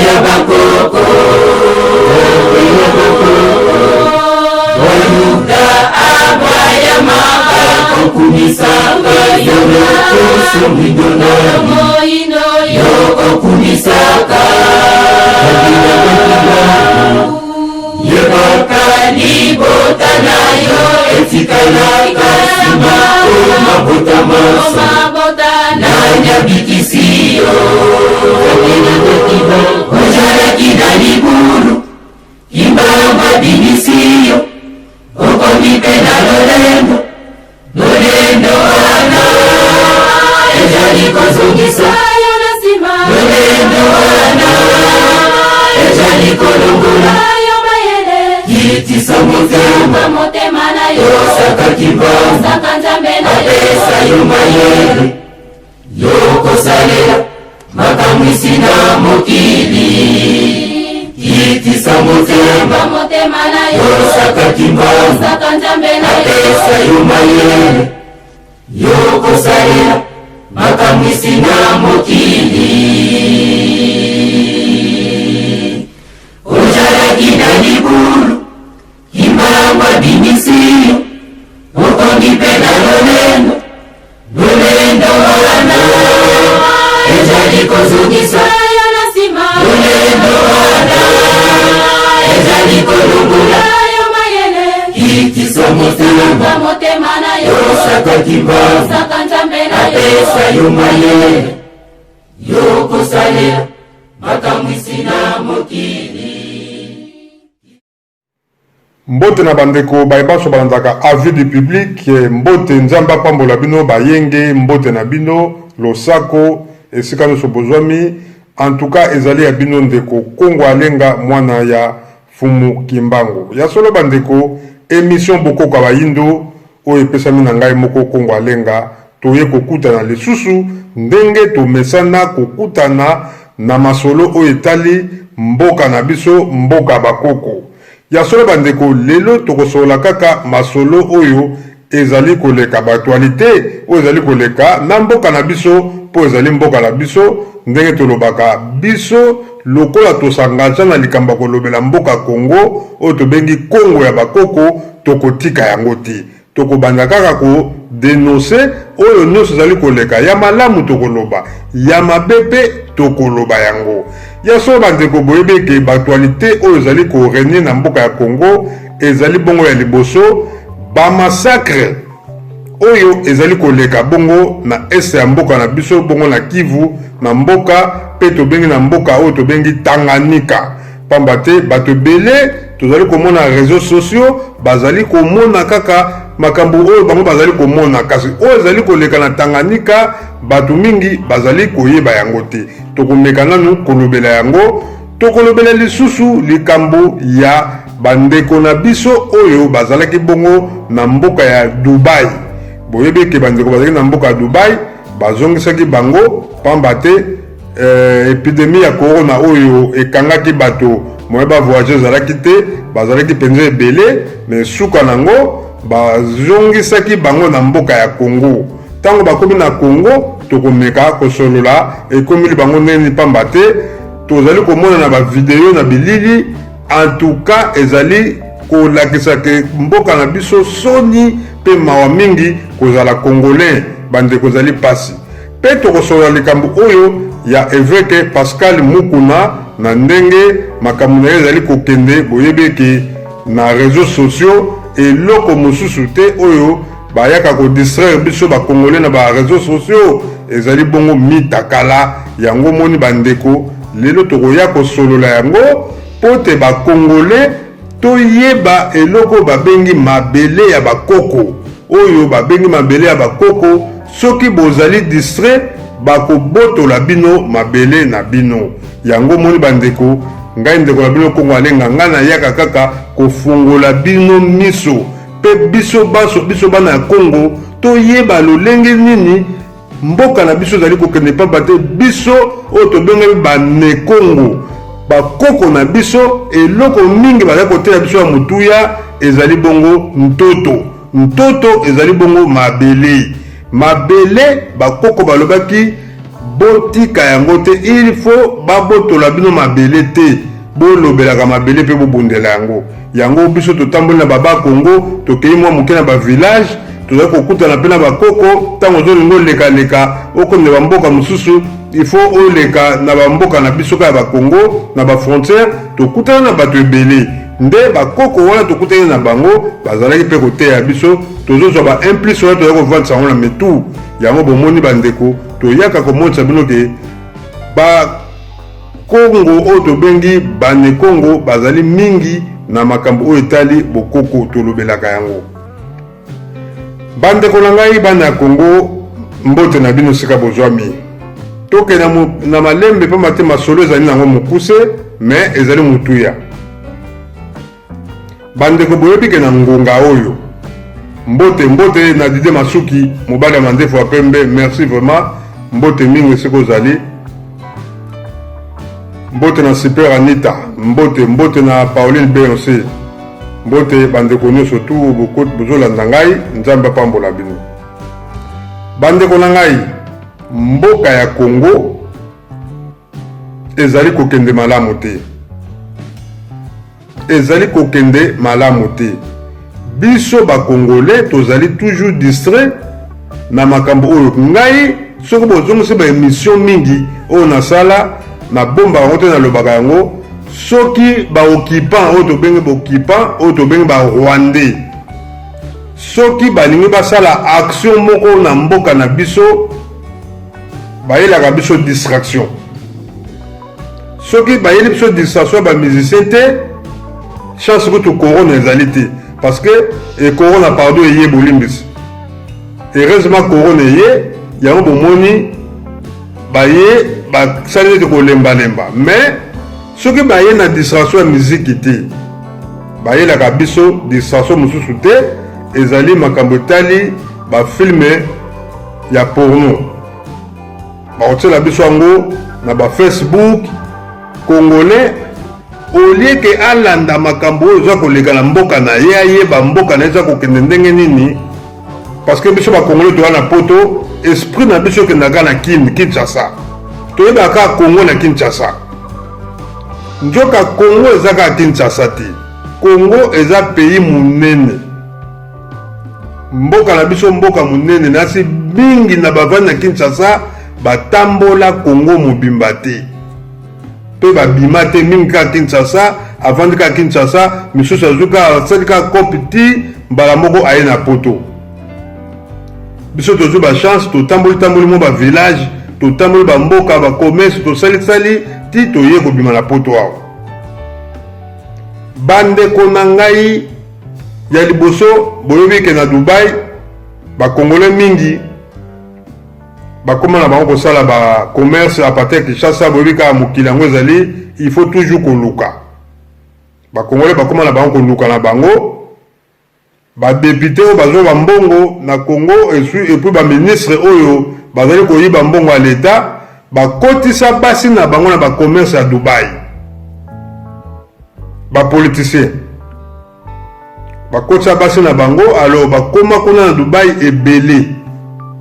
ya bakoko Oluka abayamaka kokumisaka yo lokoso mwindo na yo kokumisaka yebaka libota na yo etikalaka nsima o mabota manso nani abikisi yo ozalaki na libulu kimbangu abimisi yo okomi mpe na lolendo lolendo wana ezali kozongisa lolendo wana ezali kolongola kitisa motema tosaka kimbangu apesa yo mayele yokosalela makamwisi na mokili kitisa motema tosaka kimbangu apesa yo mayele yokosalela makamwisi na mokili ozalaki na libulu kimbangu abimisi yo okomi mpe na lolendo lolendo wana ezali kozongisa lolendo wana ezali kolongola kitisa motema tosaka kimbangu apesa yo mayele yokosalela makamwisi na mokili. Mbote na bandeko baye banso balandaka Avis du public, mbote Nzambe apambola bino bayenge, mbote na bino, losako esika nionso bozwami, en tout cas ezali ya bino ndeko Kongo Alenga mwana ya Mfumu Kimbangu. Ya solo bandeko, emission Bokoko ya Bayindo oyo epesami na ngai moko Kongo Alenga, toye kokutana lisusu ndenge tomesana kokutana na masolo oyo etali mboka na biso, mboka ya bakoko. Ya solo bandeko, lelo tokosolola kaka masolo oyo ezali koleka, ba actualites oyo ezali koleka na mboka na biso, mpo ezali mboka na biso, ndenge tolobaka biso lokola to s'engager na likambo ya kolobela mboka Congo oyo tobengi Congo ya bakoko, tokotika yango te. Tokobanda kaka ko denoncer oyo nionso ezali koleka, ya malamu tokoloba, ya mabe mpe tokoloba yango. Ya solo bandeko, boyebi eke ba actualites oyo ezali ko regner na mboka ya Congo ezali bongo ya liboso ba massacres oyo ezali koleka bongo na est ya mboka na biso, bongo na Kivu, na mboka mpe tobengi na mboka oyo tobengi Tanganyika. Pamba te bato ebele tozali komona reseaux sociaux bazali komona kaka makambo oyo bango bazali komona, kasi oyo ezali koleka na Tanganyika bato mingi bazali koyeba yango te. Tokomeka nanu kolobela yango. Tokolobela lisusu likambo ya bandeko na biso oyo bazalaki bongo na mboka ya Dubai. Boyebi eke bandeko bazalaki na mboka ya Dubai bazongisaki bango pamba te eh, epidemie ya corona oyo ekangaki bato moyen ba voyage ezalaki te, bazalaki mpenza ebele, me suka nango bazongisaki bango na mboka ya Congo. Ntango bakomi na Congo, tokomeka kosolola ekomeli bango ndenge nini, pamba te tozali komona na ba video na bilili, en tout cas ezali kolakisa ke mboka na biso soni mpe mawa mingi kozala congolais, bandeko ezali pasi. Mpe tokosolola likambo oyo ya Eveque Pascal Mukuna na ndenge makambo na ye ezali kokende. Boyebi eke na reseaux sociaux eloko mosusu te oyo bayaka ko distraire biso ba congolais na ba reseaux sociaux ezali bongo mitakala. Yango moni bandeko, lelo tokoya kosolola yango mpo te ba congolais Toyeba eloko oyo babengi mabele ya bakoko. Oyo babengi mabele ya bakoko, soki bozali distrait, bakobotola bino mabele na bino. Yango omoni bandeko, ngai ndeko na bino Kongo Alenga, ngai nayaka kaka kofungola bino miso pe biso banso, biso bana ya Kongo, toyeba lolenge nini Mboka na biso ezali kokende pamba te biso oyo tobengami ba Nekongo, bakoko na biso, eloko mingi bazali koteya biso ya motuya ezali bongo ntoto. Ntoto ezali bongo mabele. Mabele, bakoko balobaki, Botika yango te, il faut babotola bino mabele te, bolobelaka mabele mpe bobundela yango. Yango biso totamboli na baba Congo, tokei mwa moke na ba village, tozali kokutana mpe na bakoko. Ntango ozolinga olekaleka okende bamboka mosusu, il faut oleka na bamboka na biso kaka ya bakongo na bafrontière, tokutana na bato ebele. Nde bakoko wana tokutani na bango bazalaki mpe koteya biso, tozozwa ba implice wana, tozali kovandisa yango na mitu. Yango bomoni bandeko, toyaka komonisa bino ke bakongo oyo tobengi banekongo bazali mingi na makambo oyo etali bokoko, tolobelaka yango. Bandeko na ngai bana ya Kongo, mbote na bino sika bozwami. Tokende na malembe pamba te masolo ezali nango mokuse, me ezali motuya. Bandeko boyebi ke na ngonga oyo, mbote mbote na Dide Masuki, mobali ya mandefu ya pembe, merci vraiment, mbote mingi esika ozali. Mbote na Super Anita, mbote mbote na Pauline Beyoncé, mbote bandeko nyonso tu bozolanda ngai, Nzambe apambola bino. Bandeko na ngai, mboka ya Congo ezali kokende malamu te, ezali kokende malamu te. Biso ba Congolais tozali toujours distrait na makambo oyo. Ngai soki bozongisi ba emission mingi oyo nasala, nabombaka yango te, nalobaka yango. Soki ba occupant oyo tobengi ba occupant oyo tobengi ba Rwandais, soki balingi basala action moko na mboka na biso, bayelaka biso distraction. Soki bayeli biso distraction ya ba musicien te, chance kutu corona ezali te, parce que e corona pardon eye, bolimbisi, heureusement corona eye, yango bomoni baye basali neti kolembalemba. Mais soki baye na distraction ya miziki te, bayelaka biso distraction mosusu te, ezali makambo etali bafilme ya porno, bakotiela biso yango na ba Facebook. Congolais olie ke alanda makambo oyo eza koleka na mboka na ye, ayeba mboka na ye eza kokende ndenge nini, parce que biso bakongolais toya na poto, esprit na biso ekendaka na Kin, Kinshasa, toyebaka kaka Congo na Kinshasa. Nzoka Congo eza kaka Kinshasa te, Congo eza pays monene. Mboka na biso mboka monene, nasi mingi na bavandi na Kinshasa batambola Congo mobimba te, mpe babima te, mingi kaka Kinshasa, avandi kaka Kinshasa, misusu azwi kaka asali kaka kope ti mbala moko aye na poto. Biso tozwi bachance, totamboli tamboli mwa bavillage, totamboli bamboka, bacommerce, tosalisali ti toye kobima na poto awa. Bandeko na ngai, ya liboso boyebi ke na Dubai bakongole mingi bakoma na bango kosala ba commerce à partir ya Kinshasa. Boyebi kaka mokili yango ezali, il faut toujours koluka. Bakongole bakoma na bango koluka na bango badepute oyo bazwa bambongo na Congo, epuis baministre oyo bazali koyiba mbongo ya leta, bakotisa basi na bango na bacommerce ya Dubai. Bapoliticien bakotisa basi na bango, alors bakoma kuna na Dubai ebele,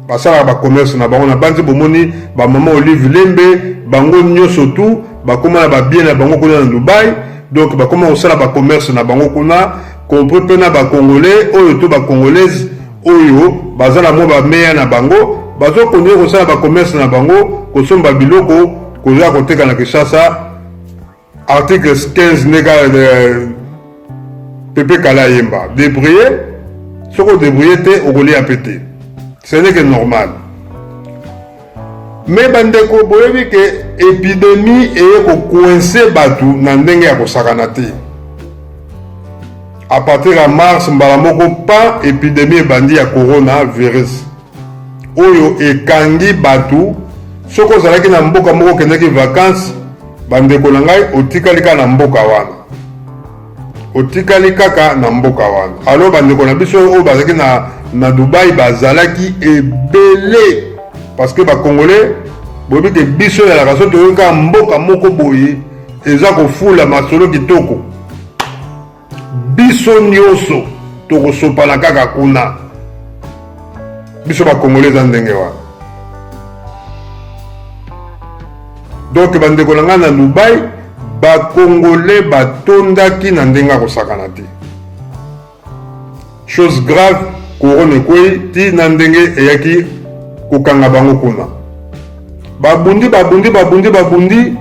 basalaka bacommerce na bango. Na banzi bomoni bamama Olive Lembe, bango nyonso tu bakoma na babien na bango kuna na Dubai, donc bakoma kosala bacommerce na bango kuna, compris mpe na bacongolais oyo to bacongolaise oyo baza na mwa bameya na bango, bazokontinue kosala bacommerce na bango, kosomba biloko, koya koteka na Kinshasa. Article 15 nde kaka Pepe Kala ayemba débrouiller, soki odébrouiller te okolia mpe te, ce n'est que normal. Me bandeko, boyebi ke epidemie eye kokoinse bato na ndenge ya kosakana te. A partir ya mars, mbala moko pa epidemie ebandi ya coronavirus oyo ekangi bato. Soki ozalaki na mboka moko okendaki vacances, bandeko na ngai, otikali kaka na mboka wana, otikali kaka na mboka wana. Alors bandeko na biso oyo bazalaki na, na Dubai bazalaki ebele, parce que bacongolais boyebi ke biso ezalaka so toyoki kaka mboka moko boye eza kofula masolo kitoko, biso nyonso tokosopana kaka kuna. Biso bakongole eza ndenge wana. Donc bandeko na ngai na Dubai, bakongole batondaki na ndenge ya kosakana te. Chose grave, corona ekwei ti na ndenge eyaki kokanga bango kuna. Babundi babundi babundi babundi,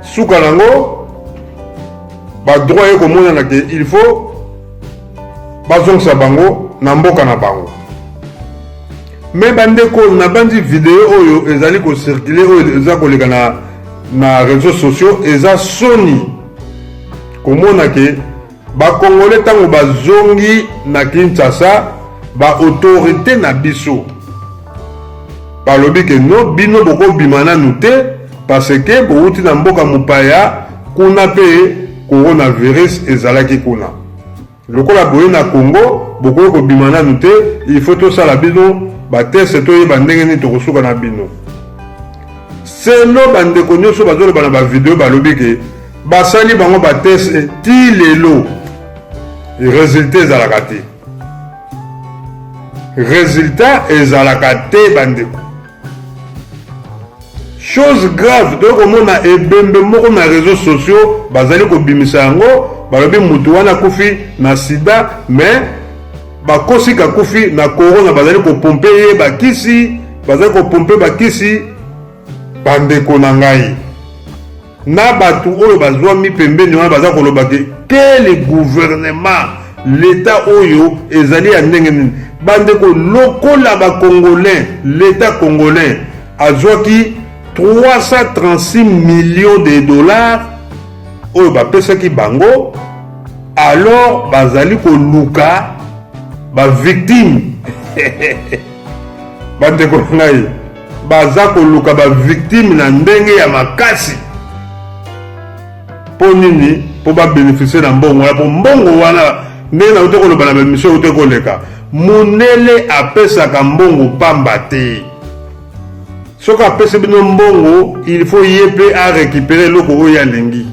suka nango ba droit ye komonana ke il faut bazongisa bango na mboka na bango. Mais bandeko, nabandi video oyo ezali kocircule, oyo eza koleka na, na réseaux sociaux, eza soni komona ke bakongole ntango bazongi na Kinshasa, ba autorité na biso balobi ke no, bino bokobima nanu te parce que bowuti na mboka mopaya, kuna mpe coronavirus ezalaki kuna. Lokola boye na Congo bokoki kobima nanu te, il faut tosala bino bateste toyeba ndenge nini tokosuka na bino. Selo bandeko nyonso bazoloba na bavideo, balobi ke basali bango bateste ti lelo resultat ezalaka te, resultat ezalaka te bandeko. Chose grave, toyei komona ebembe moko na réseaux sociaux bazali kobimisa yango, balobi mutu wana akufi na sida, mais bakosi kakufi na corona, bazali kopompe ye bakisi, bazali kopompe bakisi. Bandeko na ngai, na bato oyo bazwami pembeni wana baza koloba ke quel gouvernement, l'etat oyo ezali ya ndenge nini? Bandeko, lokola bacongolais, l'etat congolais azwaki 336 millions de dollars oyo bapesaki bango, alors bazali koluka bavictime. Bandeko na ngai, baza koluka bavictime na ndenge ya makasi. Mpo nini? Mpo babénéficie na mbongo wana. Mpo mbongo wana, ndenge nauti koloba na baémission euti koleka, mundele apesaka mbongo pamba te. Soki apesi bino mbongo, il faut ye mpe arécupere eloko oyo alingi.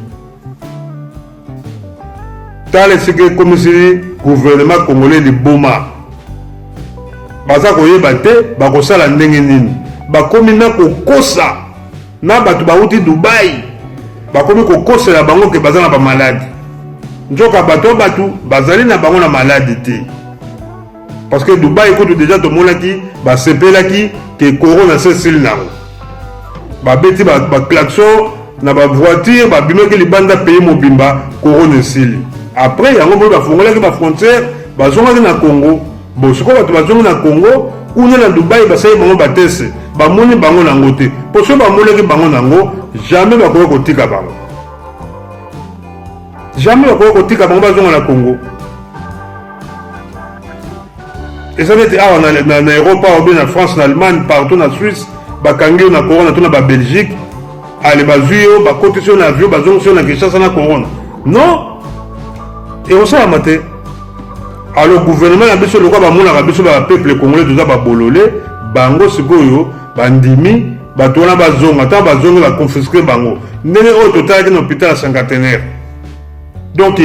Tala esika ekomisi gouvernement congolais liboma, baza koyeba te bakosala ndenge nini. Bakomi na kokosa na bato bauti Dubai, bakomi kokosela bango ke baza na bamaladi, nzoka bato bato bazali na bango na maladi te. Parce que Dubai kutu deja tomonaki basepelaki ke corona se esili nango, babeti baklaxon na bavoiture, babimaki libanda pays mobimba, corona esili. Après yango boye bafungolaki bafrontière, bazongaki na Congo. Bo sikoyo bato bazongi na Congo, kuna na Dubai basali bango bateste, bamoni bango nango te. Mpo soki bamonaki bango nango, jamais bakoki kotika bango, jamais bakoki kotika bango bazonga na Congo. Eza neti awa na, na, na Europe awa, obe na France, na Allemagne, partout, na Suisse, bakangi yo na corona, to na babelgique, ale bazwi yo, bakotisi yo na avion, bazongisi yo na Kinshasa na corona. Non, ekosalama te. Alors gouvernement na biso, lokola bamonaka biso bapeuple congolais toza babolole, bango sikoyo bandimi bato wana bazonga. Ntango bazongi, baconfiske bango ndenge oyo totalaki na hôpital ya cinquantenaire. Donc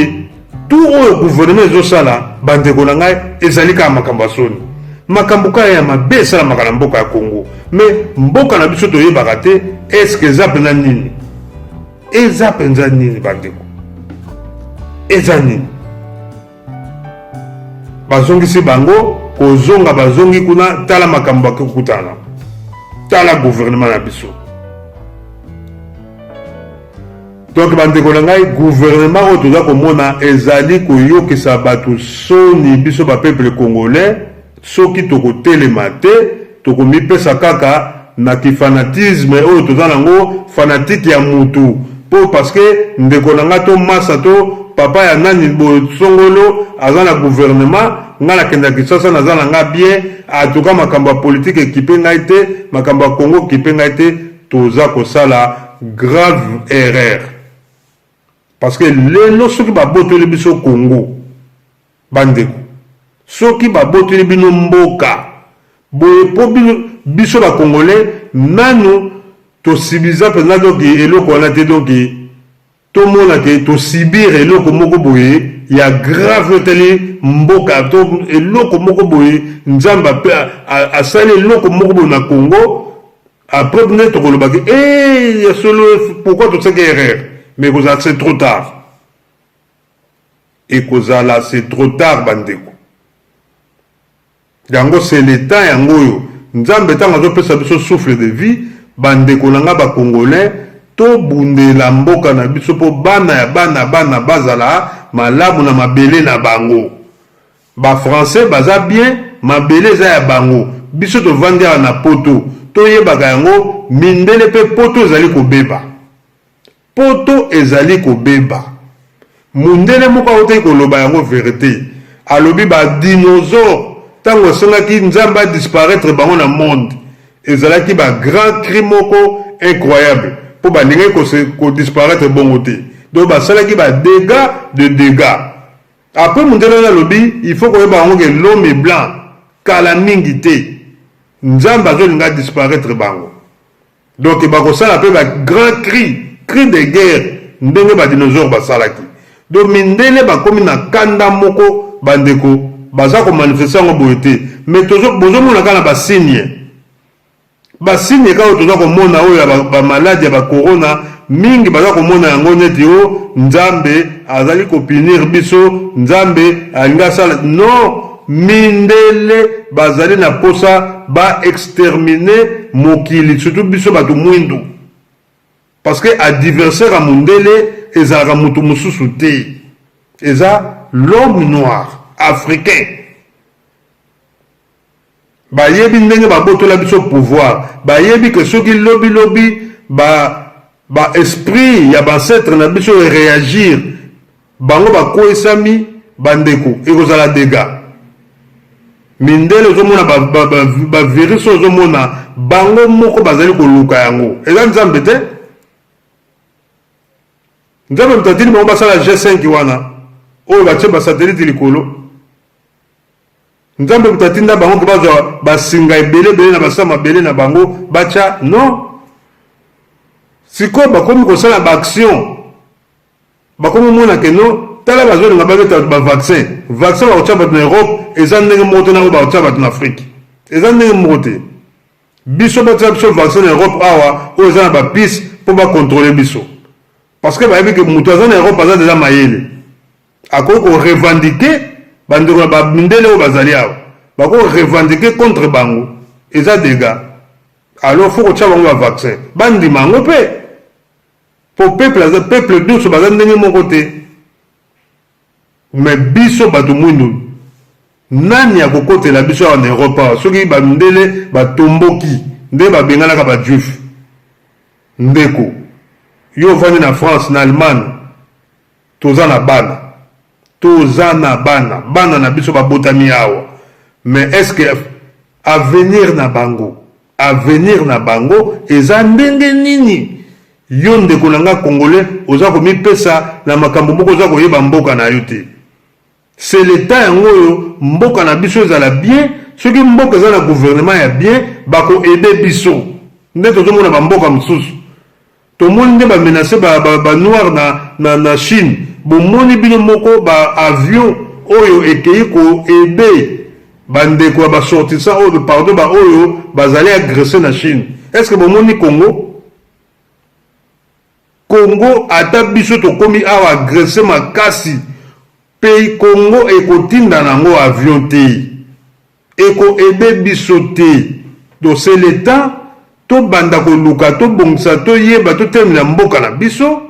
tout oyo gouvernement ezosala, bandeko na ngai, ezali kaka makambo ya soni, makambo kaka ya mabe esalamaka na mboka ya Congo. Mais mboka na biso toyebaka te eske eza mpenza nini, eza mpenza nini bandeko, eza nini? Bazongisi bango, kozonga bazongi kuna, tala makambo bakokutana, tala gouvernement na biso. Donc bandeko na ngai, gouvernement oyo toza komona ezali koyokisa bato soni. Biso bapeuple congolais, soki tokotelema te, tokomipesa kaka na kifanatisme oyo toza nango, fanatike ya mutu, mpo parce que ndeko na ngai to masa to papa ya nani boye songolo aza na gouvernement, ngai nakenda Kinshasa, naza na ngai bien. Atuka makambo ya politike ekipe ngai te, makambo ya Congo ekipe ngai te. Toza kosala grave erreur, parce que lelo soki babotoli biso Congo, bandeko, soki babotoli bino mboka boye, mpo biso bacongolais nanu tosibiza mpenza donc eloko wana te. Donc tomona ke tosibir eloko moko boye ya grave etali mboka, to eloko moko boye Nzambe asali eloko moko boye na Congo. Après nde tokoloba ke eh ya solo pourquoi tosalaki erreur mais ekozala c'est trop tard. Ekozala c'est trop tard bandeko. Yango c'est le temps yango oyo Nzambe ntango azopesa biso souffle de vie bandeko na nga ba congolais tobundela mboka na biso mpo bana ya bana bana bazala malamu na mabele na bango. Ba français baza bien mabele eza ya bango biso tovandi awa na poto toyebaka yango mindele pe poto ezali kobeba poto ezali kobeba mundele moko awutaki koloba yango verite alobi ba dinosaures tango esengaki nzambe a disparaitre bango na monde ezalaki ba grand cri moko incroyable po balingaki ko, ko disparaitre bongo te donc basalaki ba degats de degats Après mundele wana alobi il faut koyeba yango ke l'homme est blanc kala mingi te nzambe azolinga a disparaitre bango donc bakosala pe ba grand cri cri de guerre ndenge ba dinosaures basalaki donc mindele bakomi na kanda moko bandeko baza ko manifester yango boye te mais bozomona kaka na ba signe Ba signe kaka oyo toza komona oyo ya ba maladi ya ba corona mingi baza komona yango neti o nzambe azali ko punir biso nzambe alingi asala non mindele bazali na posa ba exterminer mokili surtout biso bato mwindu parce que adversaire ya mundele ezalaka moto mosusu te eza l'homme noir africain. Bayebi ndenge babotola biso pouvoir, bayebi que soki lobi lobi ba ba esprit ya ba ancetres na biso e reagir, bango bakweyisami, ba ndeko ekozala degat. Mindele ozomona ba, ba, ba, ba virus oyo ozomona bango moko bazali koluka yango, eza Nzambe te. Nzambe moto atindi bango basala G5 wana oyo batie ba satellite likolo. Nzambe moto atinda bango ke bazwa basinga ebele ebele na basa mabele na bango batya non. Sikoyo bakomi kosala ba action, bakomi komona ke non, tala bazolinga babeta bato ba vaccin. Vaccin bakotya bato na Europe eza ndenge moko te na oyo bakotya bato na Afrique, eza ndenge moko te. Biso batya biso vaccin na Europe awa oyo eza na ba puce mpo ba contrôler biso, parce que bayebi ke moto aza na Europe aza deja mayele. Akoki ko revendiquer ba ndeko na ba mindele oyo bazali awa bako revendiquer contre bango eza degat alors faut kotia bango ba vaccin bandima yango pe po peuple aza peuple nyonso baza ndenge moko te mais biso bato mwindu nani akokotela biso awa na Europe awa soki ba mindele batomboki nde babenganaka ba juif ndeko yo ovandi na France na Allemagne Toza na bana. Toza na bana. Bana na biso babotami awa. Mais est-ce que avenir na bango, avenir na bango eza ndenge nini? Yo ndeko na nga congolais oza komipesa na makambo moko oza koyeba mboka na yo te. C'est le temps yango oyo mboka na biso ezala bien, soki mboka eza na gouvernement ya bien bako aider biso. Nde tozomona ba mboka mosusu. Tomoni nde ba menace ba, ba, ba noir na, na, na Chine. Bomoni bino moko ba avion oyo ekeyi ko aider ba ndeko ya ba sortissants oyo, pardon, ba oyo bazali agresse na Chine. Est-ce que bomoni Congo? Congo ata biso tokomi awa agresse makasi pays Congo ekotinda nango avion te eko aider biso te donc c'est le temps tobanda koluka tobongisa toyeba totelemela mboka na biso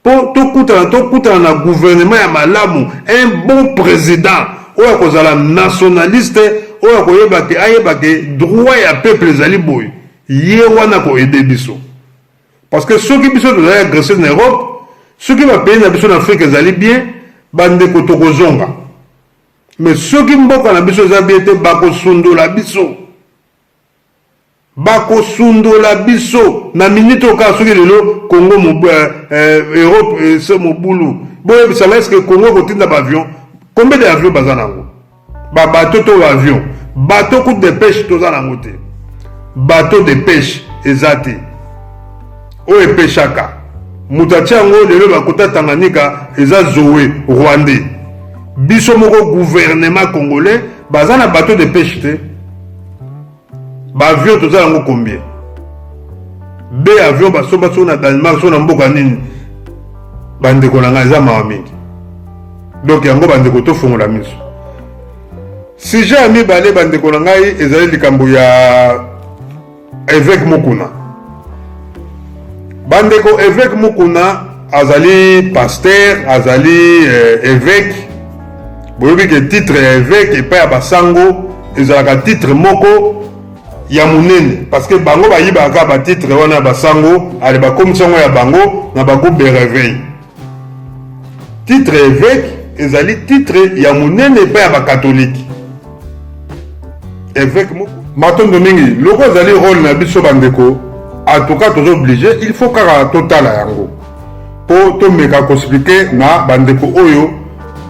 po tokutana tokutana na gouvernement ya malamu un bon president oyo akozala nationaliste oyo akoyeba ke ayeba ke droit ya peuple ezali boye ye wana ako aider biso. Parce que soki biso tozali agresse na Europe, soki ba pays na biso na Afrique ezali bien, ba ndeko tokozonga. Mais soki mboka na biso eza bien te, bakosundola biso. Bakosundola biso na minute oyo kaka soki lelo Congo mo, euh, euh, Europe euh, se mobulu. Boyebisa nga est-ce que Congo ekotinda ba avion? Combien de avions baza nango? Ba bateau to ba avion? Bateau kutu de pêche toza nango te. Bateau de pêche eza te. Oyo epeshaka. Moto atia yango lelo bakota Tanganyika eza Zoe Rwandais. Biso moko gouvernement congolais baza na bateau de pêche te. Ba avion toza yango combien? B avion basomba soki na Danemark soki na mboka nini. Bandeko na ngai, eza mawa mingi. Donc yango bandeko, tofongola miso. Sujet ya mibale, bandeko na ngai, ezali likambo ya évêque Mukuna. Bandeko, évêque Mukuna azali pasteur, azali évêque. Boyebi ke titre ya évêque epai ya basango ezalaka titre moko ya monene, parce que bango bayibaka kaka batitre wana ya basango, ale bakomisi yango ya bango na bagroupe de réveil. Titre évêque ezali titre ya monene epai ya bakatolike. Évêque moko, matondo mingi. Loko ezali rôle na biso, bandeko, en tout cas toza obligé, il faut kaka totala yango mpo tomeka koexpliquer na bandeko oyo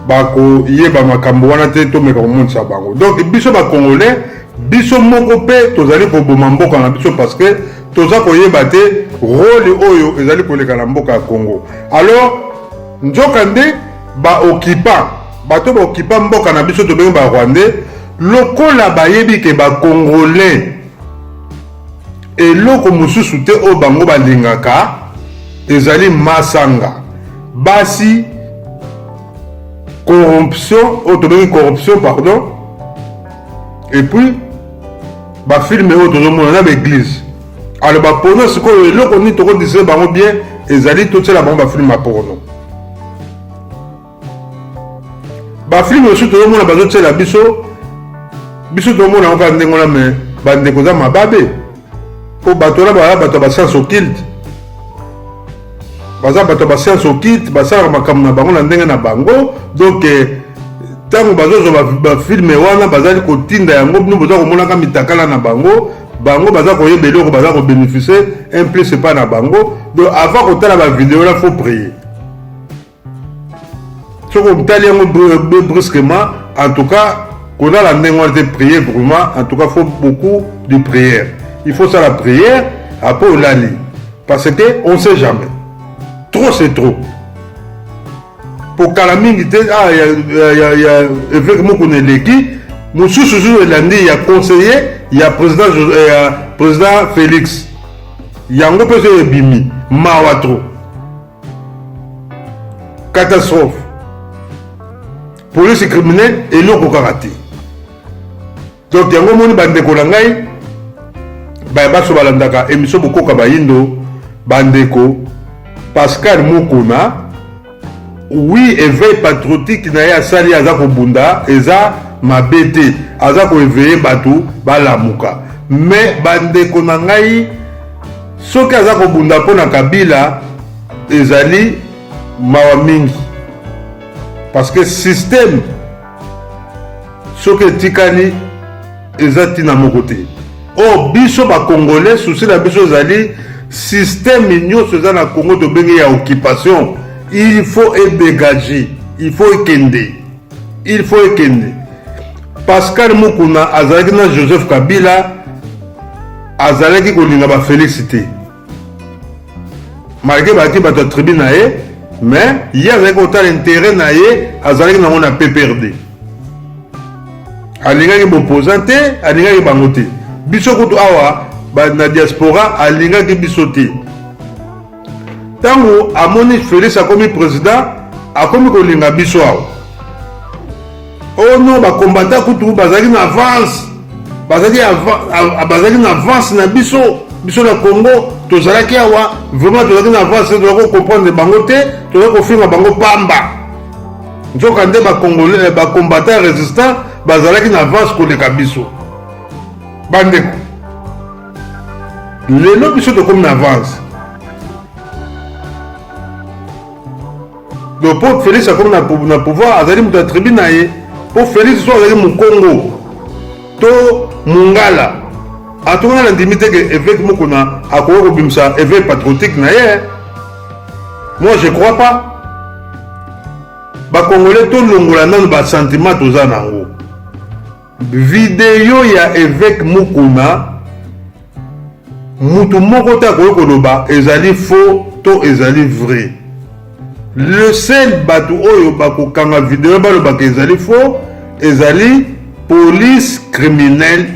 bakoyeba makambo wana te, tomeka komonisa bango. Donc biso bacongolais, biso moko mpe tozali koboma mboka na biso, parce que toza koyeba te rôle oyo ezali koleka na mboka ya Congo. Alors nzoka nde baoccupants, bato baoccupants mboka na biso, tobengi barwandais, lokola bayebi ke bacongolais eloko mosusu te oyo bango balingaka ezali masanga, basi, corruption, oyo tobengi corruption, pardon, et puis bafilms oyo tozomona na baéglise. Alors baporno sikoyo, eloko nini tokodisire bango bien? Ezali totiela bango bafilms ya porno. Bafilms mosusu tozomona bazotiela biso, biso tozomona yango kaka ndenge wana. Me bandeko, eza mababe, mpo bato wana baza bato ya bascience occulte, baza bato ya bascience occulte, basalaka makambo na bango na ndenge na bango. Donc ntango bazozwa bafilms wana, bazali kotinda yango, bino boza komonaka mitakala na bango, bango baza koyeba eloko baza kobénéficie un plus epai na bango. Donc avant kotala bavideo là, faut prier. Soki otali yango brusquement, en tout cas kolala ndenge wana te, prier vraiment. En tout cas, faut beaucoup de prière, il faut ça, la prière, après olali, parce que on sait jamais, trop c'est trop. Po kala mingi te, ah, ya, ya, ya, ya évêque moko na eleki mosusu susu elandi ya conseiller ya président, ya président Félix, yango mpe so ebimi, mawa trop, catastrophe. Police criminelle eloko kaka te. Donc yango omoni, bandeko na ngai, baya baso balandaka émission Bokoka Bayindo, bandeko, Pascal Mukuna, oui, éveil patriotique na ye asali, aza kobunda, eza mabe te, aza koéveiller bato balamuka. Mais bandeko na ngai, soki aza kobunda mpo na Kabila, ezali mawa mingi, parce que système soki etikali, eza ntina moko te. Oyo biso bacongolais, souci na biso ezali système nyonso eza na Congo, tobengi ya occupation, il faut edégage, il faut ekende, il faut ekende. Pascal Mukuna azalaki na Joseph Kabila, azalaki kolinga bafélix te, malgré bazalaki bato ya tribu na ye, mais ye azalaki kotala intérêt na ye, azalaki nango na PPRD, alingaki boopposant te, alingaki bango te. Biso kutu awa na diaspora, alingaki biso te. Ntango amoni Félix akomi président, akomi kolinga biso awa. Oh non, bakombata kutu bazalaki na avance, bazalaki na avance na biso. Biso na Congo tozalaki awa, vraiment tozalaki na avance, tozalaki kocomprendre bango te, tozalaki kofinga bango pamba. Nzoka nde bacongolais, bacombattant résistant bazalaki na avance koleka biso. Bandeko, lelo biso tokomi na avance. Donc mpo Félix akomi na pouvoir, azali moto ya tribu na ye. Mpo Félix so azalaki mokongo to mongala, atonga na ndimi te ke évêque moko na akoki kobimisa éveil patriotique na ye. Moi, je crois pas. Bacongolais, tolongola nano basentiment toza nango. Video ya évêque Mukuna, mutu moko te akoki koloba ezali faux to ezali vrai. Le seul bato oyo bakokanga video balobaka ezali faux, ezali police criminelle.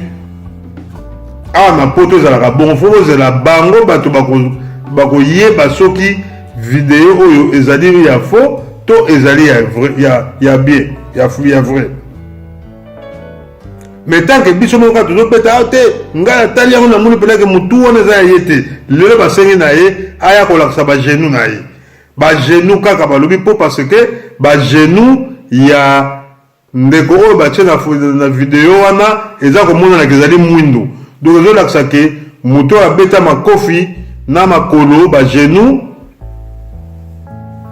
Awa na poto ezalaka bongo, fo bozela bango bato bakoyeba soki video oyo ezali ya faux to ezali ya vrai, ya bien, ya vrai. Mais tant que biso moko kaka tozobeta awa te, ngai natali yango namoni mpenza ke motu wana eza ya ye te. Lelo basengi na ye aya kolakisa bagenou na ye, bagenou kaka balobi mpo parce que bagenou ya ndeko oyo batie na video wana eza komonana ke ezali mwindu, donc ezolakisa ke moto oyo abeta makofi na makolo bagenou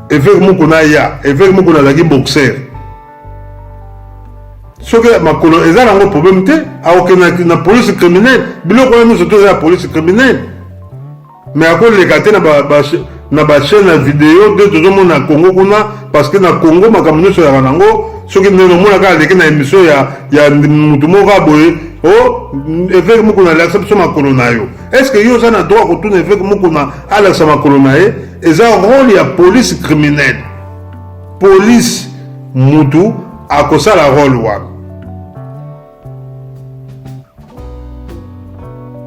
évêque Mukuna ya évêque Mukuna azalaki boxer. Soki makolo eza nango problème te, akokende na police criminelle. Biloko wana nyonso to eza ya police criminelle, mais akoleka te na bachaîne ya video nde tozomona Congo kuna, parce que na Congo makambo nyonso ezalaka nango. Soki ndenge omonaka aleki na émission ya mutu moko boye, o évêque Mukuna alakisa biso makolo na yo, est ce que yo oza na droit kotuna évêque Mukuna alakisa makolo na ye? Eza rôle ya police criminelle. Police mutu akosala rôle wana.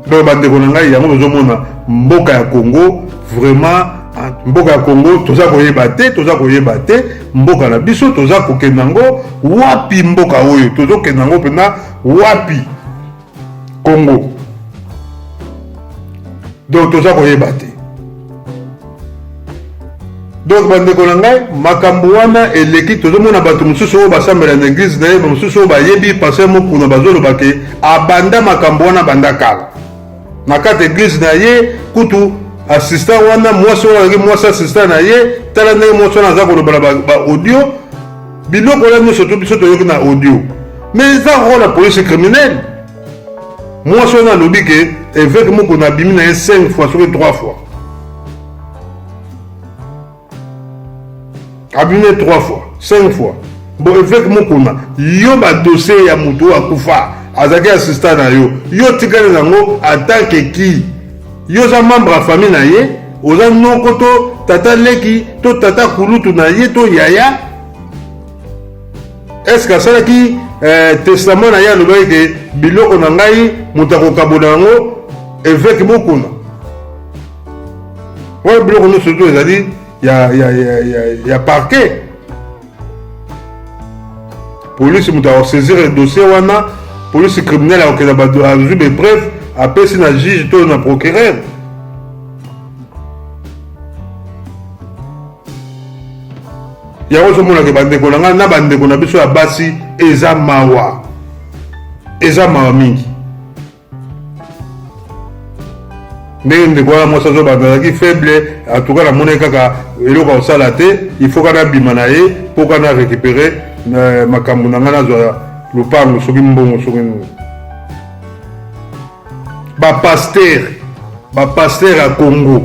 Donc bandeko na ngai, yango tozomona mboka ya Congo, vraiment mboka ya Congo toza koyeba te, toza koyeba te mboka na biso toza kokende yango wapi, mboka oyo tozokende yango mpenza wapi, Congo. Donc toza koyeba te. Donc bandeko na ngai, makambo wana eleki. Tozomona bato mosusu oyo basambela na église na ye, mosusu oyo bayebi pasteur Mukuna, bazoloba ke abanda makambo wana banda kala na kati église na ye. Kutu assistant wana, mwasi wana azalaki mwasi assistant na ye. Tala ndenge mwasi wana aza koloba na baaudio, biloko wana nyonso to biso toyoki na audio, mais eza rôle ya police criminelle. Mwasi wana alobi ke évêque Mukuna abimi na ye 5 fois, soki 3 fois, abimi 3 fois, 5 fois. Bon, évêque Mukuna, yo badossier ya moto oyo akufa azalaki assistant na yo, yo tikali nango en tant que qui? Yo oza membre ya famille na ye, oza noko to tata leki to tata kulutu na ye to yaya. Est ce que asalaki testament na ye, alobaki ke biloko na ngai moto akokabola yango évêque Mukuna? Wana biloko nyonso to ezali ya parquet. Police moto akosaisir dossier wana, police criminelle akokenda, azwi bapreuve, apesi na juge to na procureur. Yango ozomonaka bandeko na ngai na bandeko na biso ya basi, eza mawa, eza mawa mingi ndenge ndeko wana mwasi azobanda azalaki faible. Atuka namoni kaka eloko ya kosala te, il faut kana abima na ye mpo kana récupérer makambo na ngai, nazwa lopango, soki mbongo, soki nini. Bapasteur ya Congo,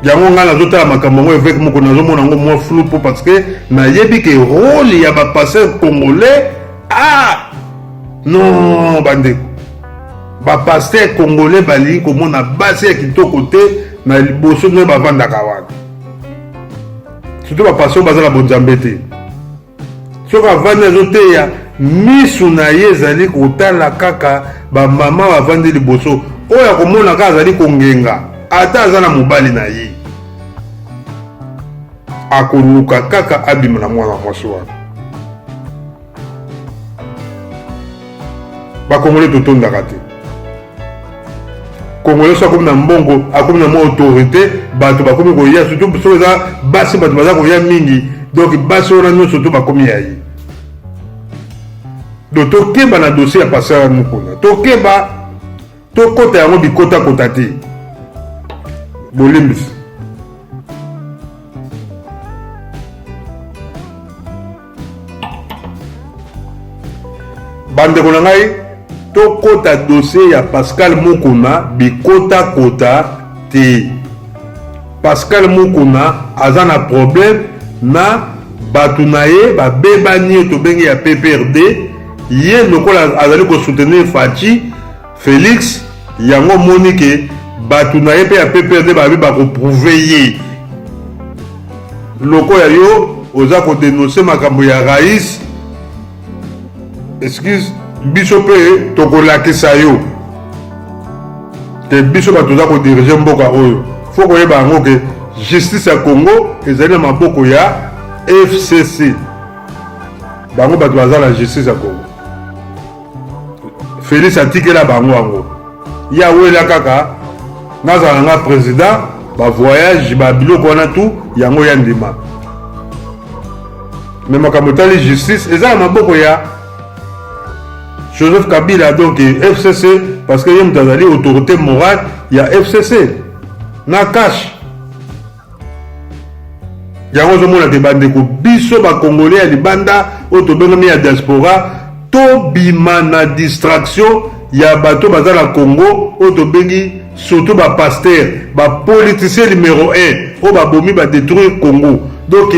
yango ngai nazotala makambo yango évêque moko, nazomona yango mwa flou mpo parce que nayebi ke rôle ya bapasteur congolais, ah non, bandeko, bapasteur congolais balingi komona basi ya kitoko te na liboso ndenge bavandaka wana, surtout bapasteur baza na bonzambe te. Soki avandi azoteya, misu na ye ezali kotala kaka bamama bavandi liboso. Oyo akomona kaka azali kongenga, ata aza na mobali na ye, akoluka kaka abima na mwana mwasi wana. Bakongole totondaka te. Congolais so akomi na mbongo, akomi na mwa autorité, bato bakomi koya, surtout soki eza basi, bato baza koya mingi. Donc basi wana nyonso to bakomi ya ye. Donc tokeba na dossier ya pasteur Mukuna, tokeba, tokota yango bikotakota te. Bolimbisi. Bandeko na ngai, tokota dossier ya Pascal Mukuna bikotakota te. Pascal Mukuna aza na problème na bato na ye, babebani ye, tobengi ya PPRD. Ye lokola azali kosoutenir Fatshi Félix, yango omoni ke bato na ye mpe ya PPRD babi bakoprouve ye. Lokola yo oza kodenonse makambo ya rais, excuse. Biso mpe tokolakisa yo te, biso bato toza kodirige mboka oyo. Fo koyeba yango ke justice ya Congo ezali na maboko ya FCC. Bango bato baza na justice ya Congo. Felix atikela bango yango, ye awela kaka nazala nga président, ba voyage ba biloko wana tout yango ya ndima. Me makambo etali justice eza na maboko ya Joseph Kabila, donc FCC, parce que ye moto azali autorité morale ya FCC na cash. Yango ozomona te bandeko, biso bakongole ya libanda oyo tobengami ya diaspora, tobima na distraction ya bato baza na Congo oyo tobengi surtout bapaster, bapoliticien numero 1 oyo babomi, badétruire Congo. Donc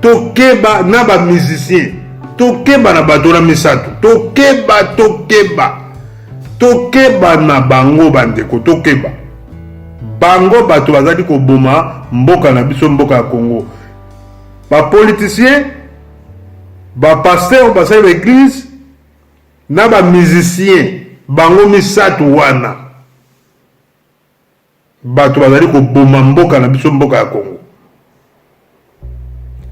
tokeba na bamusicien, tokeba na bato na misato, tokeba, tokeba, tokeba na bango bandeko, tokeba bango bato bazali koboma mboka na biso, mboka ya Congo. Bapoliticien, bapaster basali baeglise na bamusicien, bango misato wana bato bazali koboma mboka na biso, mboka ya Congo.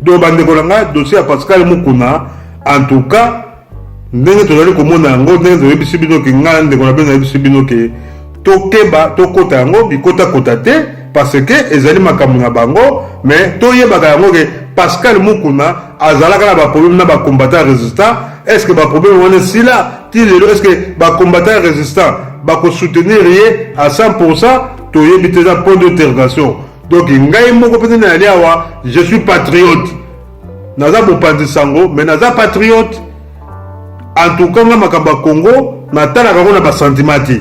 Donc bandeko na ngai, dossier ya Pascal Mukuna, en tout cas ndenge tozali komona yango, ndenge toyebisi bino ke ngai ndeko na bino nayebisi bino ke tokeba, tokota yango bikotakota te, parce que ezali makambo na bango. Mais toyebaka yango ke Pascal Mukuna azalaka na baproblème na bacombattant résistant. Est ce que baproblème wana esila ti lelo? Est ce que bacombattant résistant bakosoutenir ye à 100? Toyebi te, eza point d'interrogation. Donc ngai moko mpenza nayali awa, je suis patriote, naza mopanzi sango, mais naza patriote. En tout cas nga makambo ya Congo natalaka yango na basentiment te,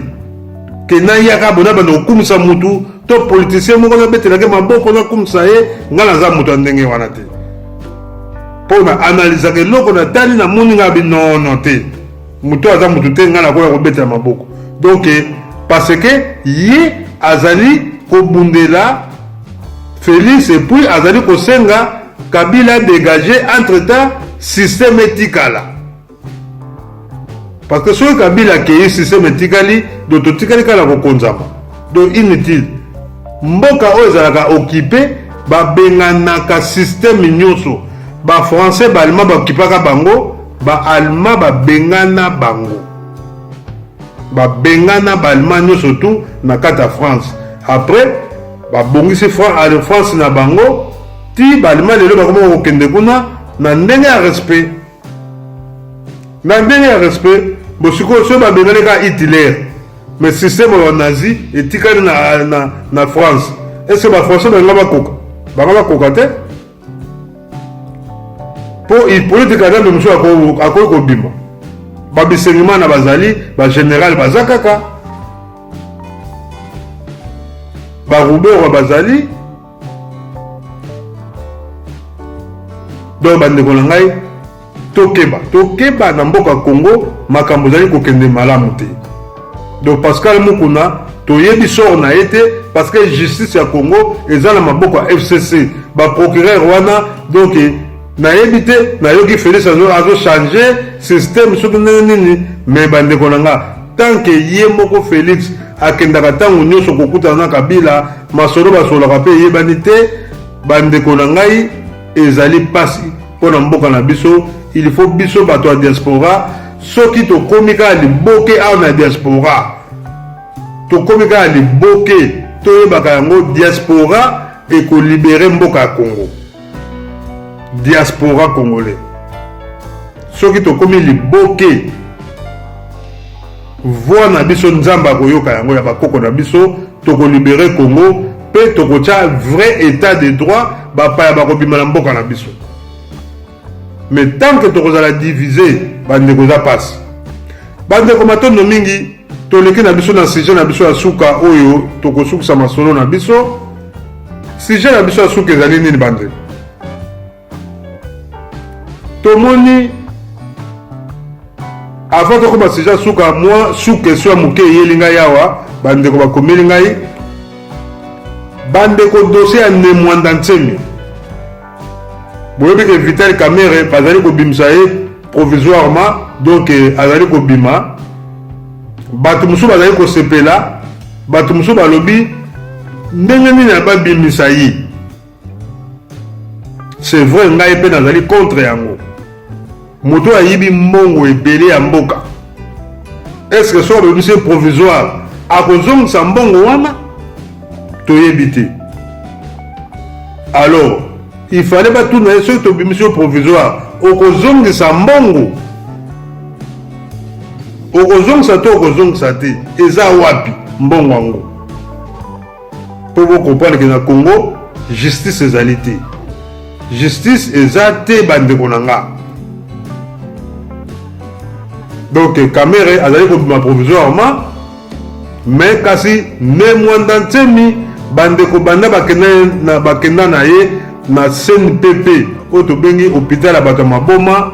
ke nayaka bona banda kokumisa mutu to politicien moko, nabetelaki maboko, nakumisa ye. Ngai naza moto ya ndenge wana te, mpo na analizaka eloko natali, namoni ngai binono te, moto aza motu te, ngai nakoya kobetela maboko. Donc parce que ye azali kobundela Félix et puis azali kosenga Kabila dégage, entre temps système etikala, parce que soki Kabila akei, système etikali, donc totikali kaka kokonzama, donc inutile. Mboka oyo ezalaka occupé, babenganaka système nyonso. Bafrançais, baallemand baokipaka bango, baallemand babengana bango, babengana baallemand nyonso tu na kati ya France. Après babongisi France na bango ti baallemand lelo bakoma kokende kuna na ndenge ya respect, na ndenge ya respect. Bo sikoyo soki babengani kaka Hitler, mais système ya banazi etikali na France, est ce que bafrançais balinga bakoka? Bango bakoka te, mpo Hippolyte Kanambe mosusu akoki kobima, babisengimana bazali, bagénéral baza kaka, baruberwa bazali. Donc bandeko na ngai, tokeba, tokeba na mboka Congo, makambo ezali kokende malamu te. Donc Pascal Mukuna, toyebi sort na ye te, parce que justice ya Congo eza na maboko ya FCC, baprocureur wana. Donc nayebi te, nayoki Félix azochange système soki ndenge nini, mais bandeko na nga, tant que ye moko Félix akendaka ntango nyonso kokutana na Kabila, masolo basololaka mpe eyebani te. Bandeko na ngai, ezali mpasi mpo na mboka na biso. Il faut biso bato ya diaspora, soki tokomi kaka liboke awa na diaspora, tokomi kaka liboke, toyebaka yango, diaspora ekolibere mboka ya Congo. Diaspora congolais, soki tokomi liboke, voix na biso Nzambe akoyoka yango, ya bakoko na biso, tokolibere Congo mpe tokotia vrai état de droit, bapaya bakobima na mboka na biso. Mais tant que tokozala divise, bandeko, eza mpasi. Bandeko, matondo mingi. Toleki na biso na sujet na biso ya suka oyo tokosukisa masolo na biso. Sujet na biso ya suka ezali nini, bandeko? Tomoni, avant tokoma sujet ya suka, mwa sous question ya moke eyeli ngai awa. Bandeko bakomeli ngai, bandeko, dossier ya Ne Mwanda Nsemi. Boyebi ke Vital Kamerhe bazali kobimisa ye. provisoirement, donc azali kobima. Bato mosusu bazali kosepela, bato mosusu balobi ndenge nini babimisa ye. C'est vrai, ngai mpe nazali contre yango. Moto ayibi mbongo ebele ya mboka, est ce que soki abimisi provisoire akozongisa mbongo wana? Toyebi te. Alors il fallait batuna ye: soki tobimisi yo provisoire, okozongisa mbongo? Okozongisa to okozongisa te? Eza wapi mbongo yango? Mpo bocomprendre ke na Congo justice ezali te, justice eza te, bandeko na nga. Donc Kamerhe azali kobima provisoirement, mais kasi Ne Mwanda Nsemi, bandeko, banda bakenda na, bakenda na ye na CNPP oyo tobengi hôpital ya bato ya maboma,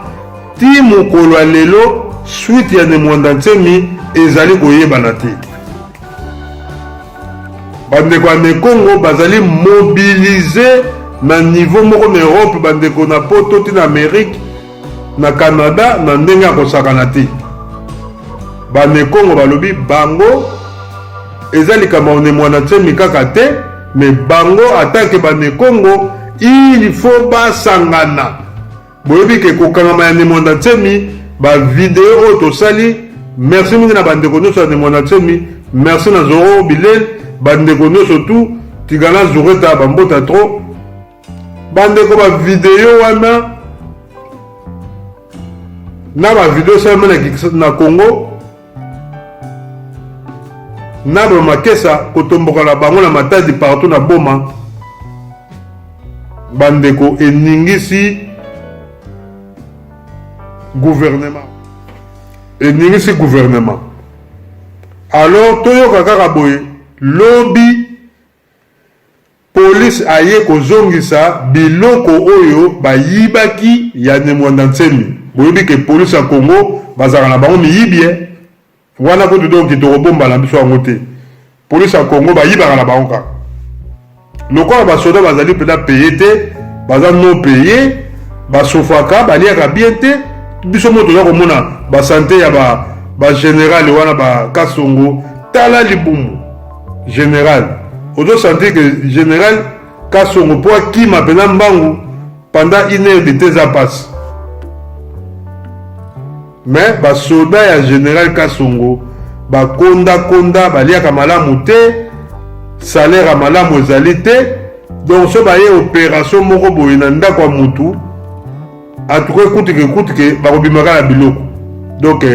ti mokolo ya lelo suite ya Ne Mwanda Nsemi ezali koyebana te. Bandeko ya Nekongo bazali mobilisés na niveau moko na Europe, bandeko na Poto ti na Amérique, na Canada, na ndenge ya kosakana te. Banekongo balobi bango eza likambo ya Ne Mwanda Nsemi kaka te, mais bango atake Banekongo, il faut basangana. Boyebi ke kokangama ya Ne Mwanda Nsemi, bavideo oyo tosali, merci mingi na bandeko nyonso ya Ne Mwanda Nsemi, merci na Zoro Bilel, bandeko nyonso tu tigana Zureta, bambota trop bandeko. Bavideo wana na bavideo esalema na Congo na bamakesa kotomboka na bango na Matadi, partout na Boma, bandeko, eningisi gouvernement, eningisi gouvernement. Alors toyoka kaka boye: lobi police aye kozongisa biloko oyo bayibaki ya Ne Mwanda Nsemi. Boyebi ke police ya Congo bazalaka na bango miyibi e wana kutu, donc tokobomba na biso yango te. Police ya Congo bayibaka na bango kaka lokola basoda bazali mpenza payé te, baza non payé, basofaka, baliaka bien te. Biso mo toza komona basanté ya bagénéral ba wana, bakasongo, tala libumu général. Ozosentir ke général Kasongo mpo akima mpenza mbangu pendant une heure de te, eza mpasi. Mais basoda ya général Kasongo bakondakonda, baliaka malamu te, salaire ya malamu ezali te. Donc so baye opération moko boye na ndako ya mutu, atuka ekutike ekutike, bakobimaka na biloko. Donc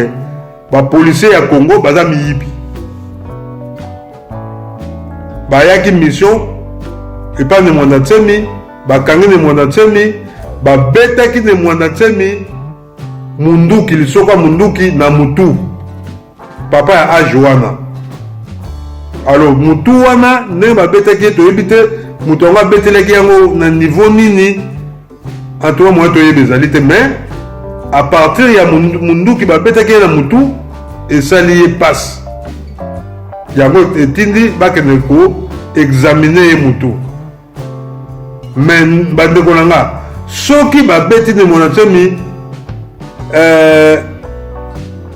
bapolicier ya Congo baza miyibi. Bayaki mission epai Ne Mwanda Nsemi, bakangi Ne Mwanda Nsemi, babetaki Ne Mwanda Nsemi munduki, lisoko ya munduki na mutu. Papa ya age wana, alors mutu wana ndenge babetaki ye, toyebi te moto yango abetelaki yango na niveau nini. En tout cas moyen toyebi ezali te, mais à partir ya munduki babetaki ye na mutu, esali ye pasi, yango etindi bakende ko examiner ye mutu. Mais bandeko na nga, soki babeti Ne Mwanda Nsemi,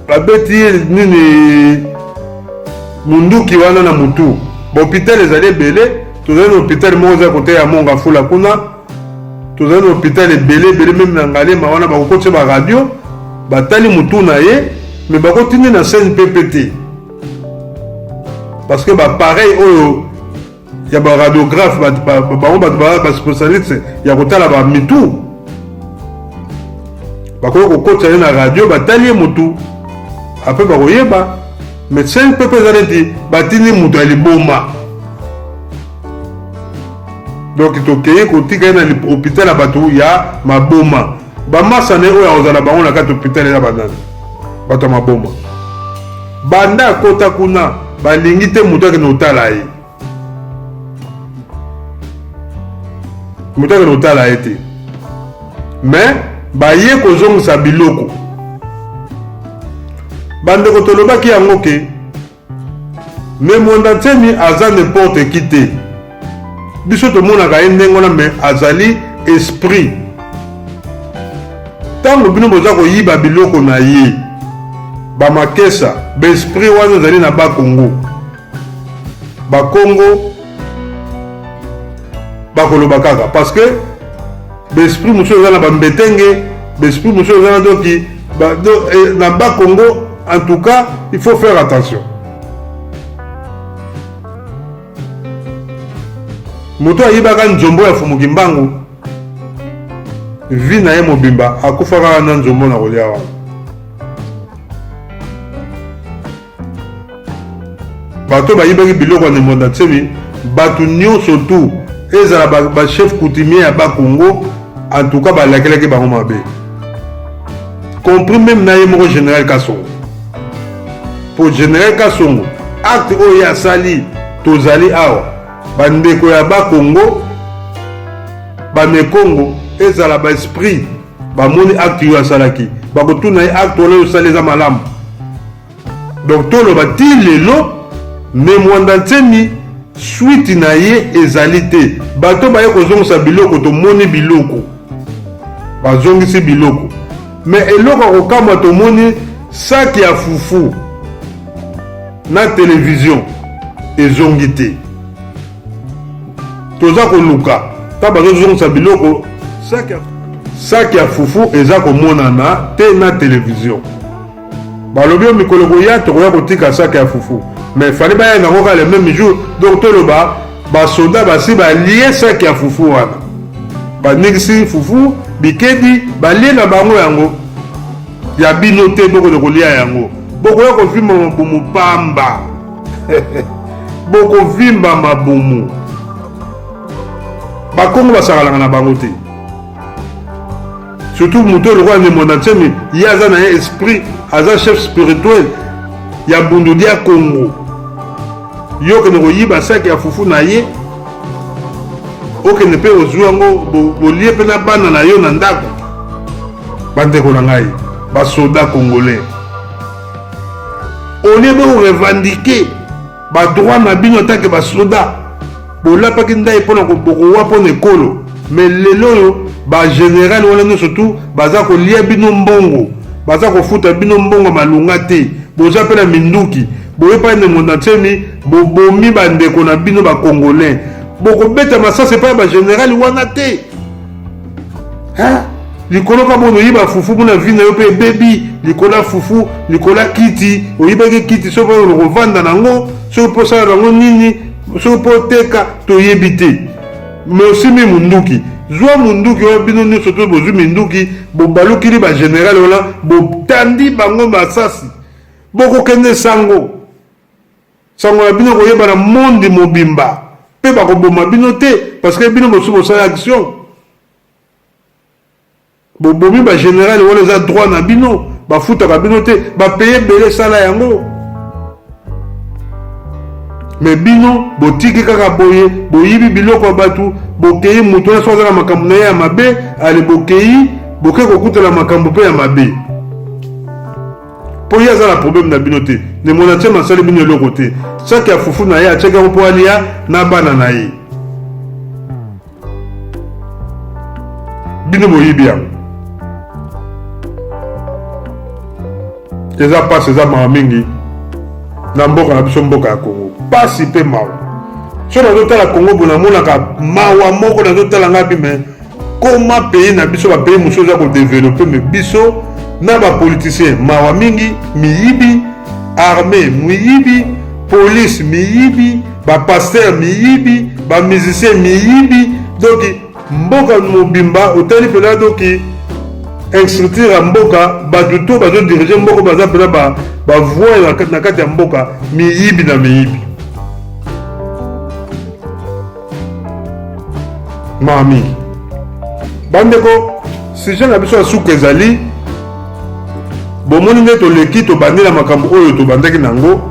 babeti ye nini, munduki wana na mutu, bahôpital ezali ebele. Tozali na hôpital moko eza kote ya Monga Fula kuna, tozali na hôpital ebele ebele, même na Ngalema wana bakokotisa baradio, batali mutu na ye, mais bakotindi na CNPP te, parce que bapareil oyo ya baradiographe, bango bato baspécialiste ya kotala bamitu, bakoki kokotisa ye na radio, batali ye motu, après bakoyeba. Mais CNPP eza neti batindi moto ya liboma. Donc tokei kotika ye na hôpital ya bato ya maboma. Bamasane oyo akozala bango na kati hôpital eza banani? Bato ya maboma. Banda akota kuna, balingi te moto akende kotala ye, moto akende kotala ye te. Mais baye kozongisa biloko. Bandeko, tolobaki yango ke Ne Mwanda Nsemi aza n'importe qui te. Biso tomonaka ye ndenge wana, mais azali esprit. Ntango Ntango bino boza koyiba biloko na ye, bamakesa, baesprit wana ezali na Bakongo, Bakongo bakoloba kaka parce que baesprit mosusu eza na bambetenge, baesprit mosusu eza na doki ba, do, eh, na Bakongo. En tout cas, il faut faire attention. Moto ayibaka nzombo ya Fumu Kimbangu vie na ye mobimba akufa kaka na nzombo na kolia wana. Bato bayibaki biloko ya Nemonda Nsemi, bato nyonso tu ezala ba chef coutumier ya Bakongo, en tout cas balakelaki bango mabe, compris même na ye moko général Kasongo. Po général Kasongo, acte oyo ye asali, tozali awa bandeko ya Bakongo, Bamekongo, ezala ba esprit bamoni acte oyo asalaki, bakotuna ye acte wana oyo osali eza malamu. Donc toloba ti lelo Ne Mwanda Nsemi suite na ye ezali te. Bato baye kozongisa biloko, tomoni biloko bazongisi biloko, mais eloko ya kokamwa tomoni saki ya fufu na television ezongi te. Toza koluka ta bazozongisa biloko, saki ya fufu eza komonana te na television. Balobi yo mikolo koya tokoya kotika saki ya fufu, mais fallait baya nango kaka le même jour. Donc toloba basoda basi balie saki ya fufu wana, baningisi fufu bikedi balie na bango yango ya bino te, bokende kolia yango, bokoya kovimba mabumu pamba. Bokovimba mabumu. Bakongo basakalaka na bango te, surtout moto oyo lokola Nemonda Nsemi, ye aza na ye esprit, aza chef spirituel ya Bundu dia Congo. Yo okende koyiba saki ya fufu na ye, okende mpe ozwi yango bolie mpe na bana na yo na ndako. Bandeko na ngai basoda congolais, olie bo revendiquer ba droit na bino atake basoda, bolapaki ndai mpona bokowa mpona ekolo, mais lelo oyo ba general wana nyonso tu baza kolia bino mbongo, baza kofuta bino mbongo malunga te, boza mpe na minduki, boye pa Nemonda Nsemi bobomi bandeko na bino ba congolais, bokobeta masasi epai ya ba general wana te. Hein? Likolo ka bono oyiba fufu mona vie na yo mpe ebebi likolo ya fufu, likolo ya kiti, oyibaki kiti soki mpo okovanda nango, soki mpo osala nango nini, soki mpo oteka, toyebi te. Mais osimbi munduki, zwa munduki wana, bino nyonso to bozwi minduki, bobalukili ba general wana, botandi bango masasi, bokokende sango. Sango na bino koyeba na monde mobimba, mpe bakoboma bino te parce que bino bosi bosala action. Bobomi ba general wana eza droit na bino, bafutaka bino te, bapaye ebele sala yango. Mais bino botiki kaka boye, boyibi biloko ya bato, bokei moto wana soki aza na makambo na ye ya mabe, ale bokei boke kokutana makambo mpe ya mabe. Po ye aza na problème na bino te. Ne Muanda Nsemi asali bino eloko te. Sac ya fufu na ye atiaki yango po alia na bana na ye. Bino boyibi yango. Eza pasi, eza mawa mingi na mboka na biso, mboka ya Congo. Pasi pe mawa. Soki nazotala Congo boye namonaka mawa moko, nazotala ngai bime koma pays na biso, ba pays mosusu eza kodevelope, me biso na ba politicien mawa mingi, miyibi, armée miyibi, police miyibi, ba pasteur miyibi, ba musicien miyibi. Donc mboka mobimba otali mpena, donc instructure ya mboka, bato to bazodirige mboka baza mpena bavoye na kati ya mboka, miyibi na miyibi. Mawa mingi bandeko. Sujet na biso ya suka ezali, bomoni nde toleki tobandi na makambo oyo tobandaki nango,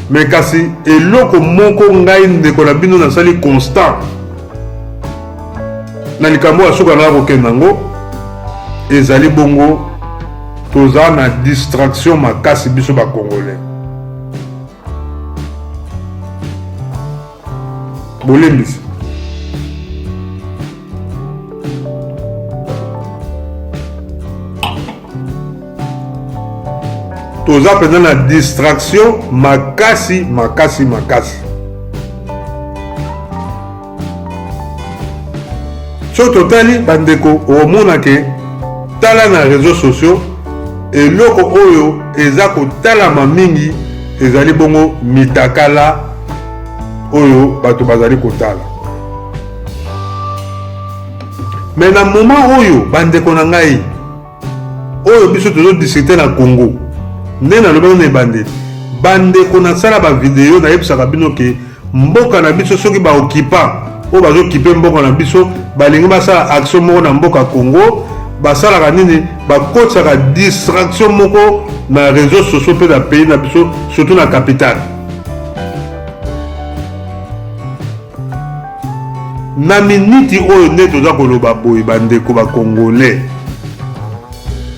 me kasi eloko moko ngai ndeko na bino nasali constant na likambo ya suka na kokende yango ezali bongo, toza na distraction makasi biso ba congolais. Bolembisi. Toza mpenza na distraction makasi makasi makasi. Soki totali bandeko, okomona ke tala na réseaux sociaux, eloko oyo eza kotalama mingi ezali bongo mitakala oyo bato bazali kotala. Me na moment oyo bandeko na ngai, oyo biso tozo discute na Congo, nde nalobaki na ebandeli, bandeko, nasala ba video nayebisaka bino ke mboka na biso, soki ba occupant oyo bazokipe mboka na biso balingi basala action moko na mboka Congo, basalaka nini? Bakotisaka distraction moko na réseaux sociaux mpe na pays na biso, surtout na capitale. Na miniti oyo nde toza koloba boye, bandeko bacongolais,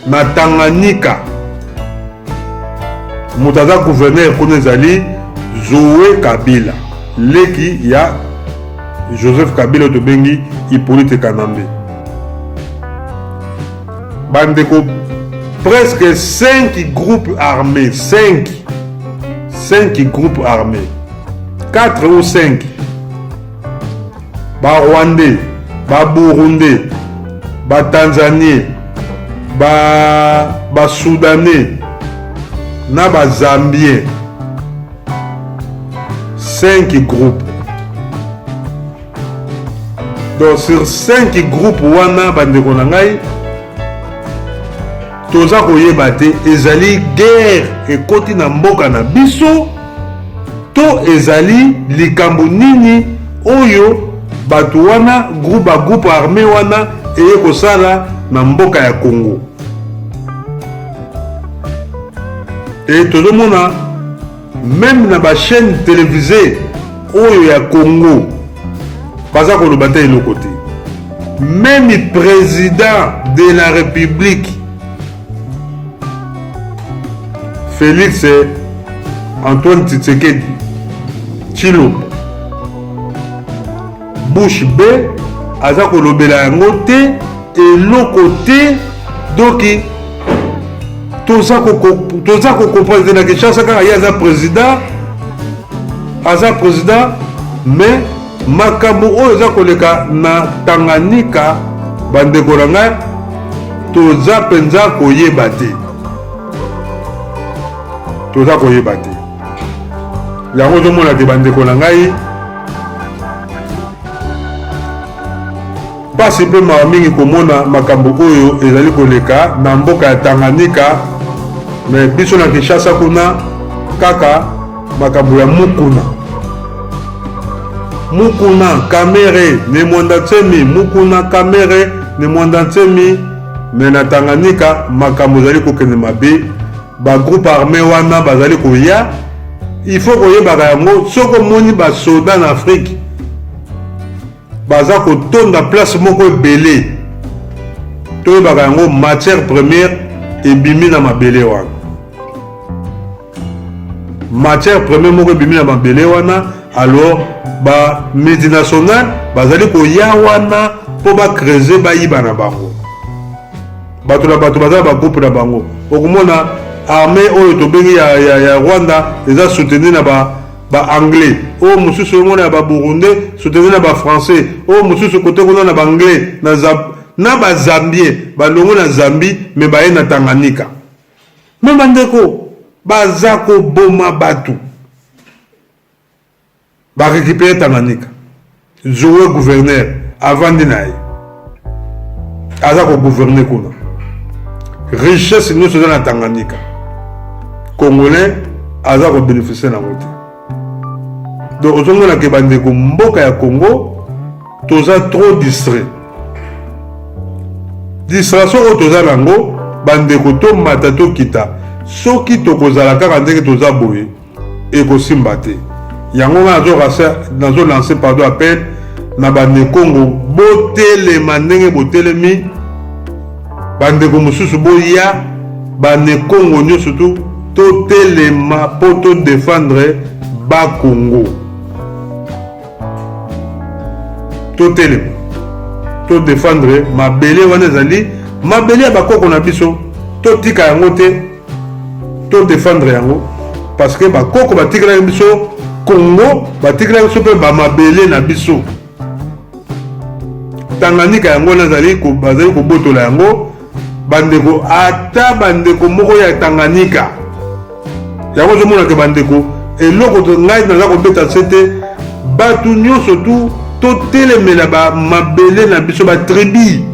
na Tanganyika, moto aza gouverneur kuna ezali Zoe Kabila, leki ya Joseph Kabila oyo tobengi Hippolyte Kanambe. Bandeko, presque 5 groupes armés, 5 groupes armés, 4 ou 5, barwandais, baburundais, batanzanien, basoudanais na bazambien, 5 groupes. Donc sur 5 groupes wana, bandeko na ngai, toza koyeba te ezali guerre ekoti na mboka na biso to ezali likambo nini oyo bato wana, groupe bagroupe armé wana eye kosala na mboka ya Congo. E tozomona même na bachaîne télévisée oyo ya Congo baza koloba te eloko te. Même président de la République Félix Antoine Tshisekedi Tshilombo, bouche bée, aza kolobela yango te, eloko te. Donc toza kocomprendre te. Na Kinshasa kaka ye aza président, aza président, mais makambo oyo eza koleka na Tanganyika, bandeko na ngai, toza mpenza koyeba te, toza koyeba te. Yango ozomona te, bandeko na ngai, mpasi mpe mawa mingi komona makambo oyo ezali koleka na mboka ya Tanganyika, me biso na Kinshasa kuna kaka makambo ya Mukuna, Mukuna, Kamere, Ne Mwanda Nsemi, Mukuna, Kamere, Ne Mwanda Nsemi. Me na Tanganyika makambo ezali kokende mabe, bagroupe armé wana bazali koya. Il faut koyebaka yango, soki omoni basoda na Afrique baza kotonda place moko ebele, toyebaka yango, matière première ebimi na mabele wana. Matière première moko ebimi na mabele wana, alors ba multinationale bazali koya wana mpo bacreuser, bayiba na bango. Bato na bato baza na bagroupe na bango. Okomona armée oyo tobengi ya Rwanda eza soutenu na ba baanglais, oyo mosusu omona ya baburundais soutenu na bafrançais, oyo mosusu kote kuna na baanglais na, na bazambien balongo na Zambie, me baye na Tanganyika. Me bandeko, baza koboma bato, barécupérer Tanganyika. Zoe gouverneur avandi na ye, aza kogouverner kuna, richesse nyonso eza na Tanganyika, congolais aza kobénéficier nango te. Donc ozomona ke bandeko, mboka ya Congo toza trop distrait. Distraction oyo toza nango, bandeko, tomata tokita, soki tokozala kaka ndenge toza boye, ekosimba te. Yango nga nazo lancer, pardon, appel na bandekongo: botelema ndenge botelemi, bandeko mosusu boya, banekongo nyonso tu totelema mpo todéfendre Bakongo. Totelema, todéfendre mabele wana, ezali mabele ya bakoko na biso, totika yango te. To defendre yango parce que bakoko batikelaki biso Congo, batikelaki biso mpe bamabele na biso. Tanganyika yango wana azali bazali kobotola yango bandeko, ata bandeko moko ya Tanganyika yango ozomona ke bandeko, eloko ngai naza kobeta se te, bato nyonso tu totelemela bamabele na biso, batribi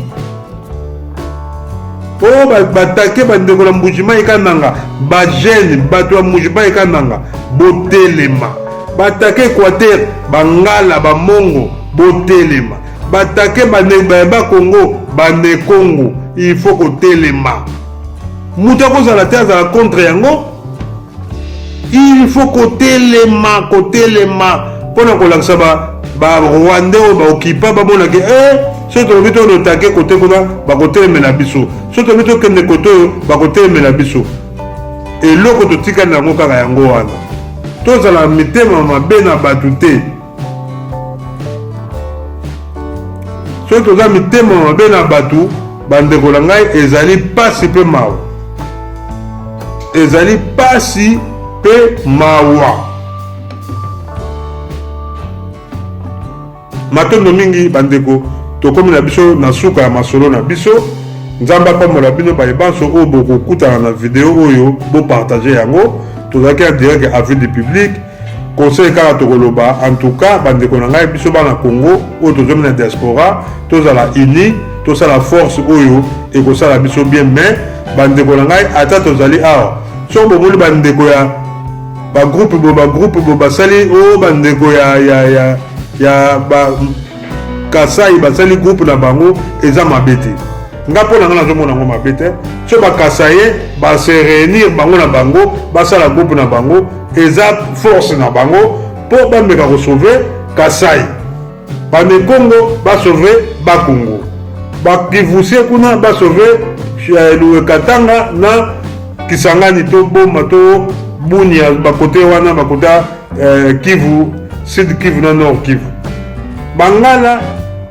oyo batake bandeko na Mbujimai Kananga, bajeune bato ya Mbujimai Kananga, botelema. Batake Equateur, Bangala, Bamongo, botelema. Batake Bakongo, Banekongo, il faut kotelema. Moto akozala te azala contre yango. Il faut kotelema, kotelema mpona kolakisa ba rwandais oyo baokipa bamonake eh, soki tolobi tolotake kote kuna bakotelemela biso, soki tolobi tokende kote oyo bakotelemela biso. Eloko totikali na yango kaka yango wana, tozala mitema mabe na bato te. Soki toza mitema mabe na bato, bandeko na ngai, ezali pasi mpe mawa, ezali pasi mpe mawa. Matondo mingi bandeko, tokomi na biso na suka ya masolo na biso. Nzambe apambola bino baye banso oyo bokokutana na video oyo, bopartage yango. Tozalaki en direct ya Avis du public. Conseil kaka tokoloba, en tout cas bandeko na ngai, biso bana Congo oyo tozomi na diaspora, tozala uni, tosala force oyo ekosala biso bien. Mais bandeko na ngai, ata tozali awa, soki bomoni bandeko ya bagroupe bo bagroupe bo basali oyo, bandeko ya, ya, ya, ya ba Kasai basali groupe na bango, eza mabe te. Nga mpo na nga nazomona yango mabe te. So bakasaye base réunir bango na bango, basala groupe na bango, eza force na bango mpo bameka kosauve Kasai. Banekongo basauve Bakongo, bakivusie kuna basauve Katanga na Kisangani to Boma to Bunia, bakote wana bakota Kivu, Sud Kivu na Nord Kivu. Bangala,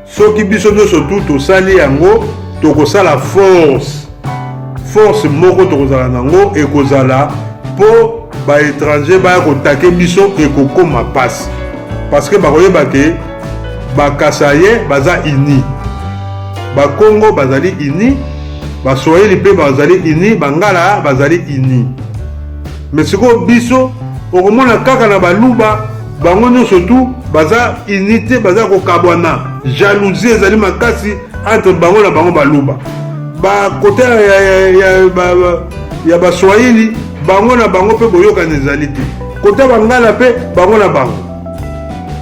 soki biso nyonso tu tosali yango, tokosala force, force moko tokozala nango, ekozala mpo baétranger baya kotake biso ekokoma mpasi, parce que bakoyeba ke bakasaye baza uni, bakongo bazali uni, baswahili mpe bazali uni, bangala bazali uni. Mais sikoyo biso okomona kaka na baluba bango nyonso tu baza unité, baza kokabwana, jalousie ezali makasi entre bango na bango baluba, bakote ya, ya, ya, ya, ya baswahili bango na bango mpe boyokani ezali te, kota bangala mpe bango na bango.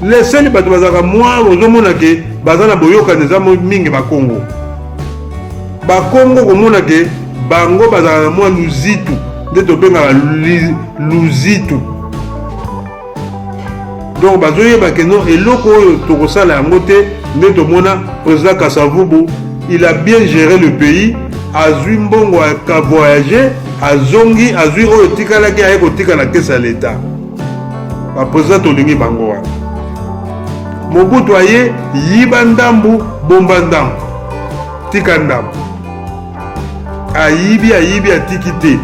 Leseli bato bazalaka mwa ozomona ke baza na boyokani eza mingi bakongo. Bakongo komona ke bango bazalaka na mwa luzitu, nde tobengaka luzitu. Donc bazoyeba ke non, eloko oyo tokosala yango te. Nde tomona président Kasavubu, il a bien géré le pays, azwi mbongo aka voyage, azongi, azwi oyo etikalaki, aye kotika na kesa ya leta. Baprésident tolingi bango wana. Mobutu aye yiba ndambu, bomba ndambu, tika ndambu, ayibi, ayibi, atiki te,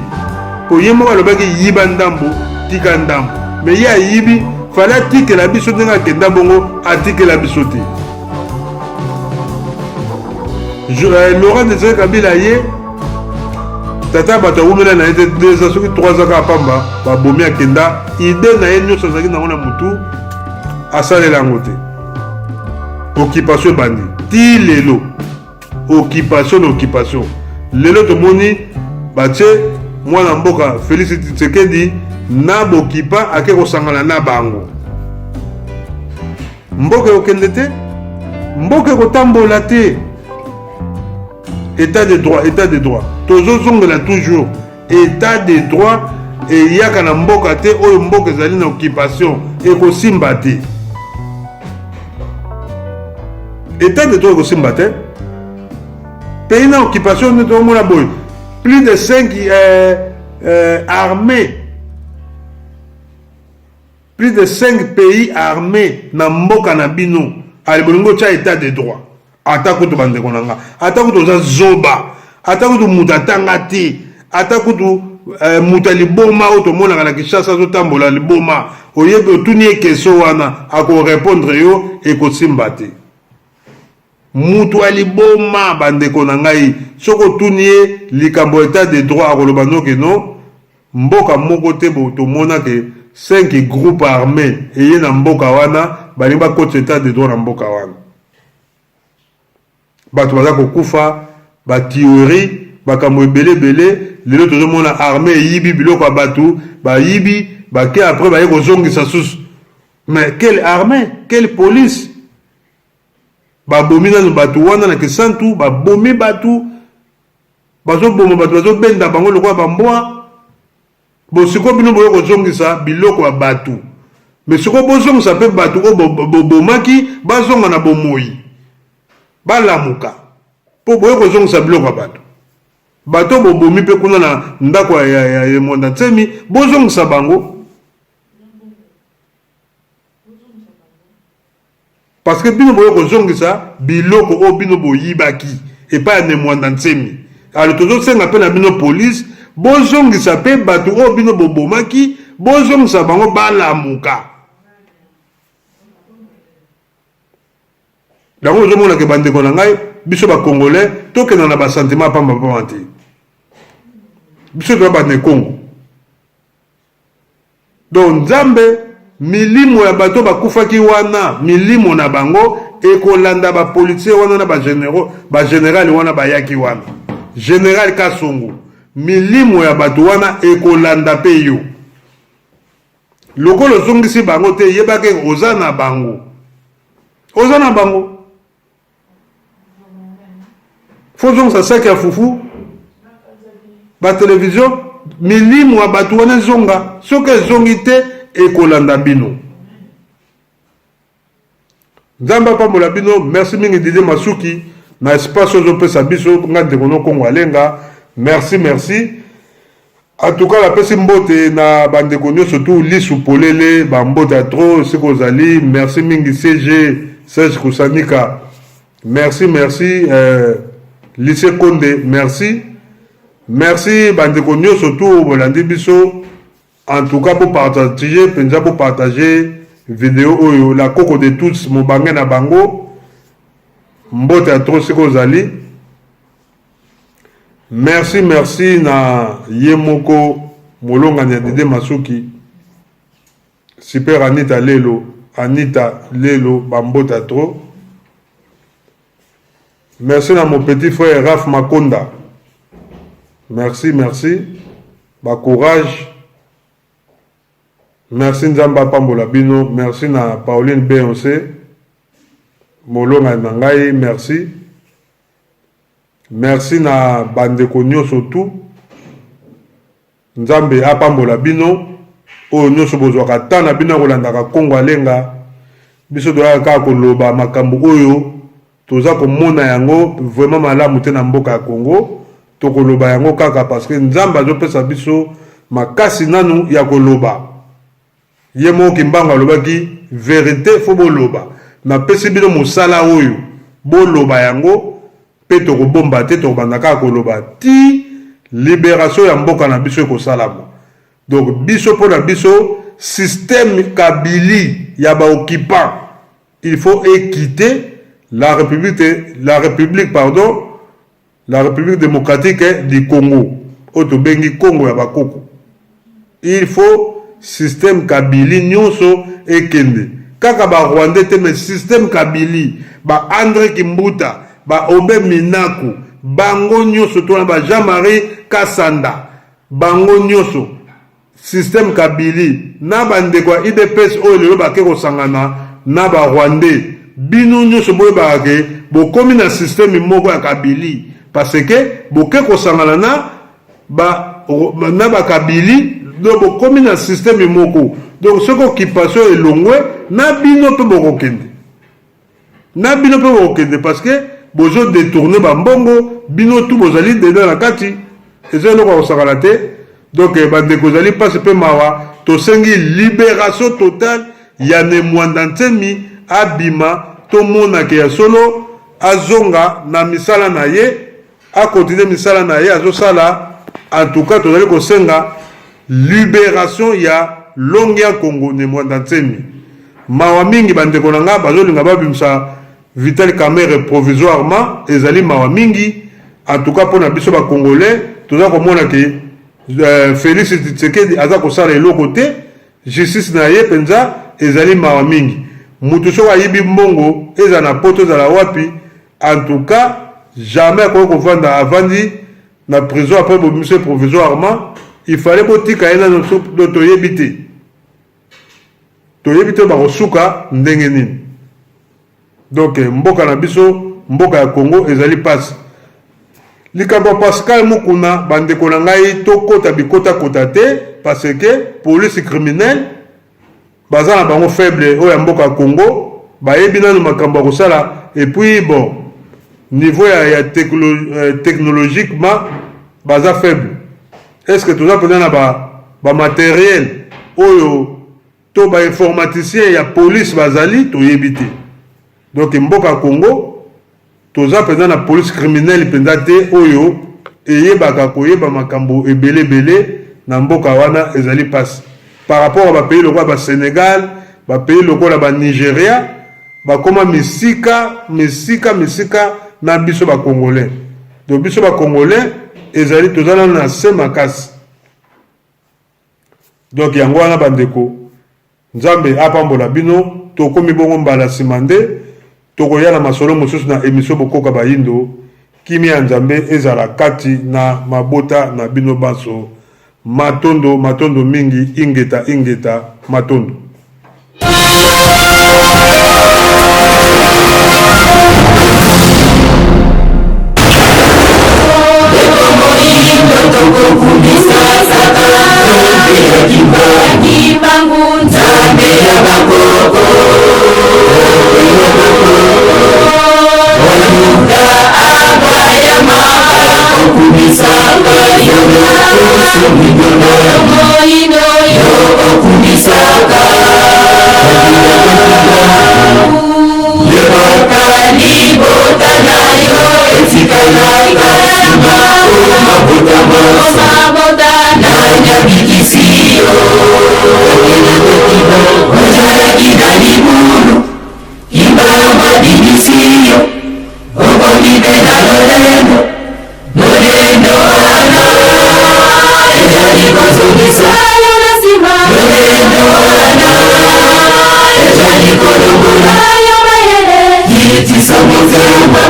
po ye moko alobaki yiba ndambu, tika ndambu. Me ye ayibi, fale atikela biso ndenge akenda bongo, atikela biso te. Laurent Désiré Kabila ye tata, bato awumela na ye te, 2 ans soki 3 ans kaka pamba, babomi, akenda. Ide na ye nyonso azalaki nango na motu, asalela yango te. Occupation ebandi ti lelo, occupation na occupation. Lelo tomoni batie mwana mboka Félix Tshisekedi na bokipa, ake kosangana na bango. Mboka ekokende te, mboka ekotambola te. État de droit, état de droit, tozozongela toujours état de droit. Eyaka na mboka te oyo mboka ezali na occupation, ekosimba te. État de droit ekosimba te pays na occupation. Nde toomona boye plus de 5 armées, plus de 5 pays armés na mboka na bino. Ale bolingi otya état de droit? Ata kutu bandeko na nga, ata kutu oza zoba, ata kutu moto atanga te, ata kutu. eh, moto ya liboma oyo tomonaka na Kinshasa azotambola liboma, oyebi otuni ye question wana akorepondre yo ekosimba te. Mutu ya liboma bandeko na ngai, soki otuni ye likambo ya etat de droit akoloba no ke no mboka moko te tomona ke 5 groupes armes eye na mboka wana balingi bakotisa etat de droit na mboka wana. Bato baza kokufa, ba tueries, makambo ebele ebele, lelo tozomona armee eyibi biloko ya bato, bayibi bake après baye kozongisa susu. Mais quelle armee? Quelle police? Babomi nanu bato wana na Kisantu, babomi bato, bazoboma bato, bazobenda bango lokola bambwa. Bo sikoyo bino boye kozongisa biloko ya bato, me sikoyo bozongisa mpe bato oyo bobomaki bazonga na bomoyi, balamuka, mpo boye kozongisa biloko ya bato. Bato oyo bobomi mpe kuna na ndako ya, ya, ya Mwanda Nsemi, bozongisa bango. Parce que bino boye kozongisa biloko oyo bino boyibaki epai ya Ne Muanda Nsemi. Alors tozosenga pe na bino police bozongisa pe batu oyo bino bobomaki, bozongisa bango balamuka. Yango ozomona ke bandeko na ngai biso ba congolais tokenda na ba sentiment pamba pamba te. Biso toza ba Nekongo. Donc Nzambe milimo ya bato bakufaki wana milimo na bango ekolanda ba policiers wana na ba generaux ba general wana bayaki wana general Kasongo milimo ya bato wana ekolanda pe yo lokola ozongisi bango te yebake oza na bango oza na bango Faut zongisa sac ya fufu, ba television, milimo ya bato wana ezonga. Soki ezongi te ekolanda bino. Nzambe apambola bino. Merci mingi Didier Masuki na espace ozo pesa biso nga ndeko no Kongo Alenga. Merci merci. En tout cas napesi mbote na bandeko nyonso tu lisu polele ba mbote ya trop esika ozali. Merci mingi CG Serge Kusanika. Merci merci euh, Lycée Konde merci. Merci bandeko nyonso tu bolandi biso. En tout cas bo partager penza bo partager video oyo la koko de tous mobange na bango mbote ya trop esika ozali. Merci merci na ye moko molongani ya Dede Masuki super Anita Lelo Anita Lelo ba mbota trop merci na mon petit frère Raph Makonda merci merci ba courage merci Nzambe apambola bino merci na Pauline Beyonce molongani na ngai merci Merci na ba ndeko nioso tout nzambe apambola bino oyo nioso bozwaka temps na bino ya kolandaka Kongo Alenga biso toyaka kaka koloba makambo oyo toza komona yango vraiment malamu te na mboka ya Congo tokoloba yango kaka parce que nzambe azopesa biso makasi nanu ya koloba Ye moko kimbangu alobaki verite faut boloba napesi bino musala oyo boloba yango pe tokobomba te tokobanda kaka koloba ti liberation ya mboka na biso ekosalama donc biso pona biso système kabili ya ba occupants il faut equitter la republique la republique pardon La Republique democratique du Congo oyo tobengi Congo ya bakoko il faut système kabili nionso ekende kaka ba rwandais te mais système kabili ba Andre Kimbuta ba Aubin Minaku bango nionso to wana ba Jean Marie Kasanda bango nionso Système kabili na ba ndeko ya udps oyo lelo bake kosangana na ba rwandais bino nyoso boyebaka ke bokomi na système moko ya kabili parce que boke kosangana na ba na ba kabili donc bokomi na système moko donc soki occupation elongwe na bino pe bokokende Na bino pe bokokende parce que bozo detourner ba mbongo bino tout bozali dedans na kati eza eloko ya kosakana te donc ba ndeko ezali pasi pe mawa tosengi liberation totale ya Ne Muanda Nsemi abima tomona ke ya solo azonga na misala na ye a continuer misala na ye azosala. En tout cas tozali kosenga liberation ya Longia Kongo Ne Muanda Nsemi. Mawa mingi bandeko na nga bazolinga babimisa Vital Kamerhe provisoirement, ezali mawa mingi. En tout cas pona biso ba Congolais toza komona ke euh, Felix Tshisekedi aza kosala eloko te, justice na ye penza ezali mawa mingi. Mutu soki ayibi mbongo ezala na poto ezala wapi, en tout cas jamais akoki kovanda avandi na prison après bobimisi ye provisoirement, il fallait botika ye nano, toyebi te. Toyebi te bakosuka ndenge nini. Donc mboka na biso, mboka ya Congo ezali pasi. Likambo ya Pascal Mukuna, bandeko na ngai, tokota bikotakota te parce que police criminelle baza na bango faible oyo ya mboka ya Congo, bayebi nanu makambo ya kosala et puis bon niveau ya, ya technologiquement baza faible. Est-ce que toza mpenza na ba, ba materiel oyo to ba informaticien ya police bazali, toyebi te. Donc mboka ya Congo toza mpenza na police criminelle mpenza te oyo eyebaka koyeba makambo ebele ebele na mboka wana, ezali pasi par rapport à ba pays lokola ba Sénégal, ba pays lokola ba Nigeria, bakoma misika misika misika na biso ba Congolais. Donc biso ba Congolais ezali toza nano na se makasi. Donc yango wana bandeko, Nzambe apambola bino. Tokomi bongo mbala nsima nde tokoya na masolo mosusu na emission Bokoka Bayindo. Kimia ya Nzambe ezala kati na mabota na bino banso. Matondo, matondo mingi, ingeta, ingeta, matondo.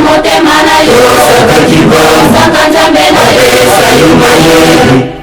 Motema na yo, saka nzambe na yo.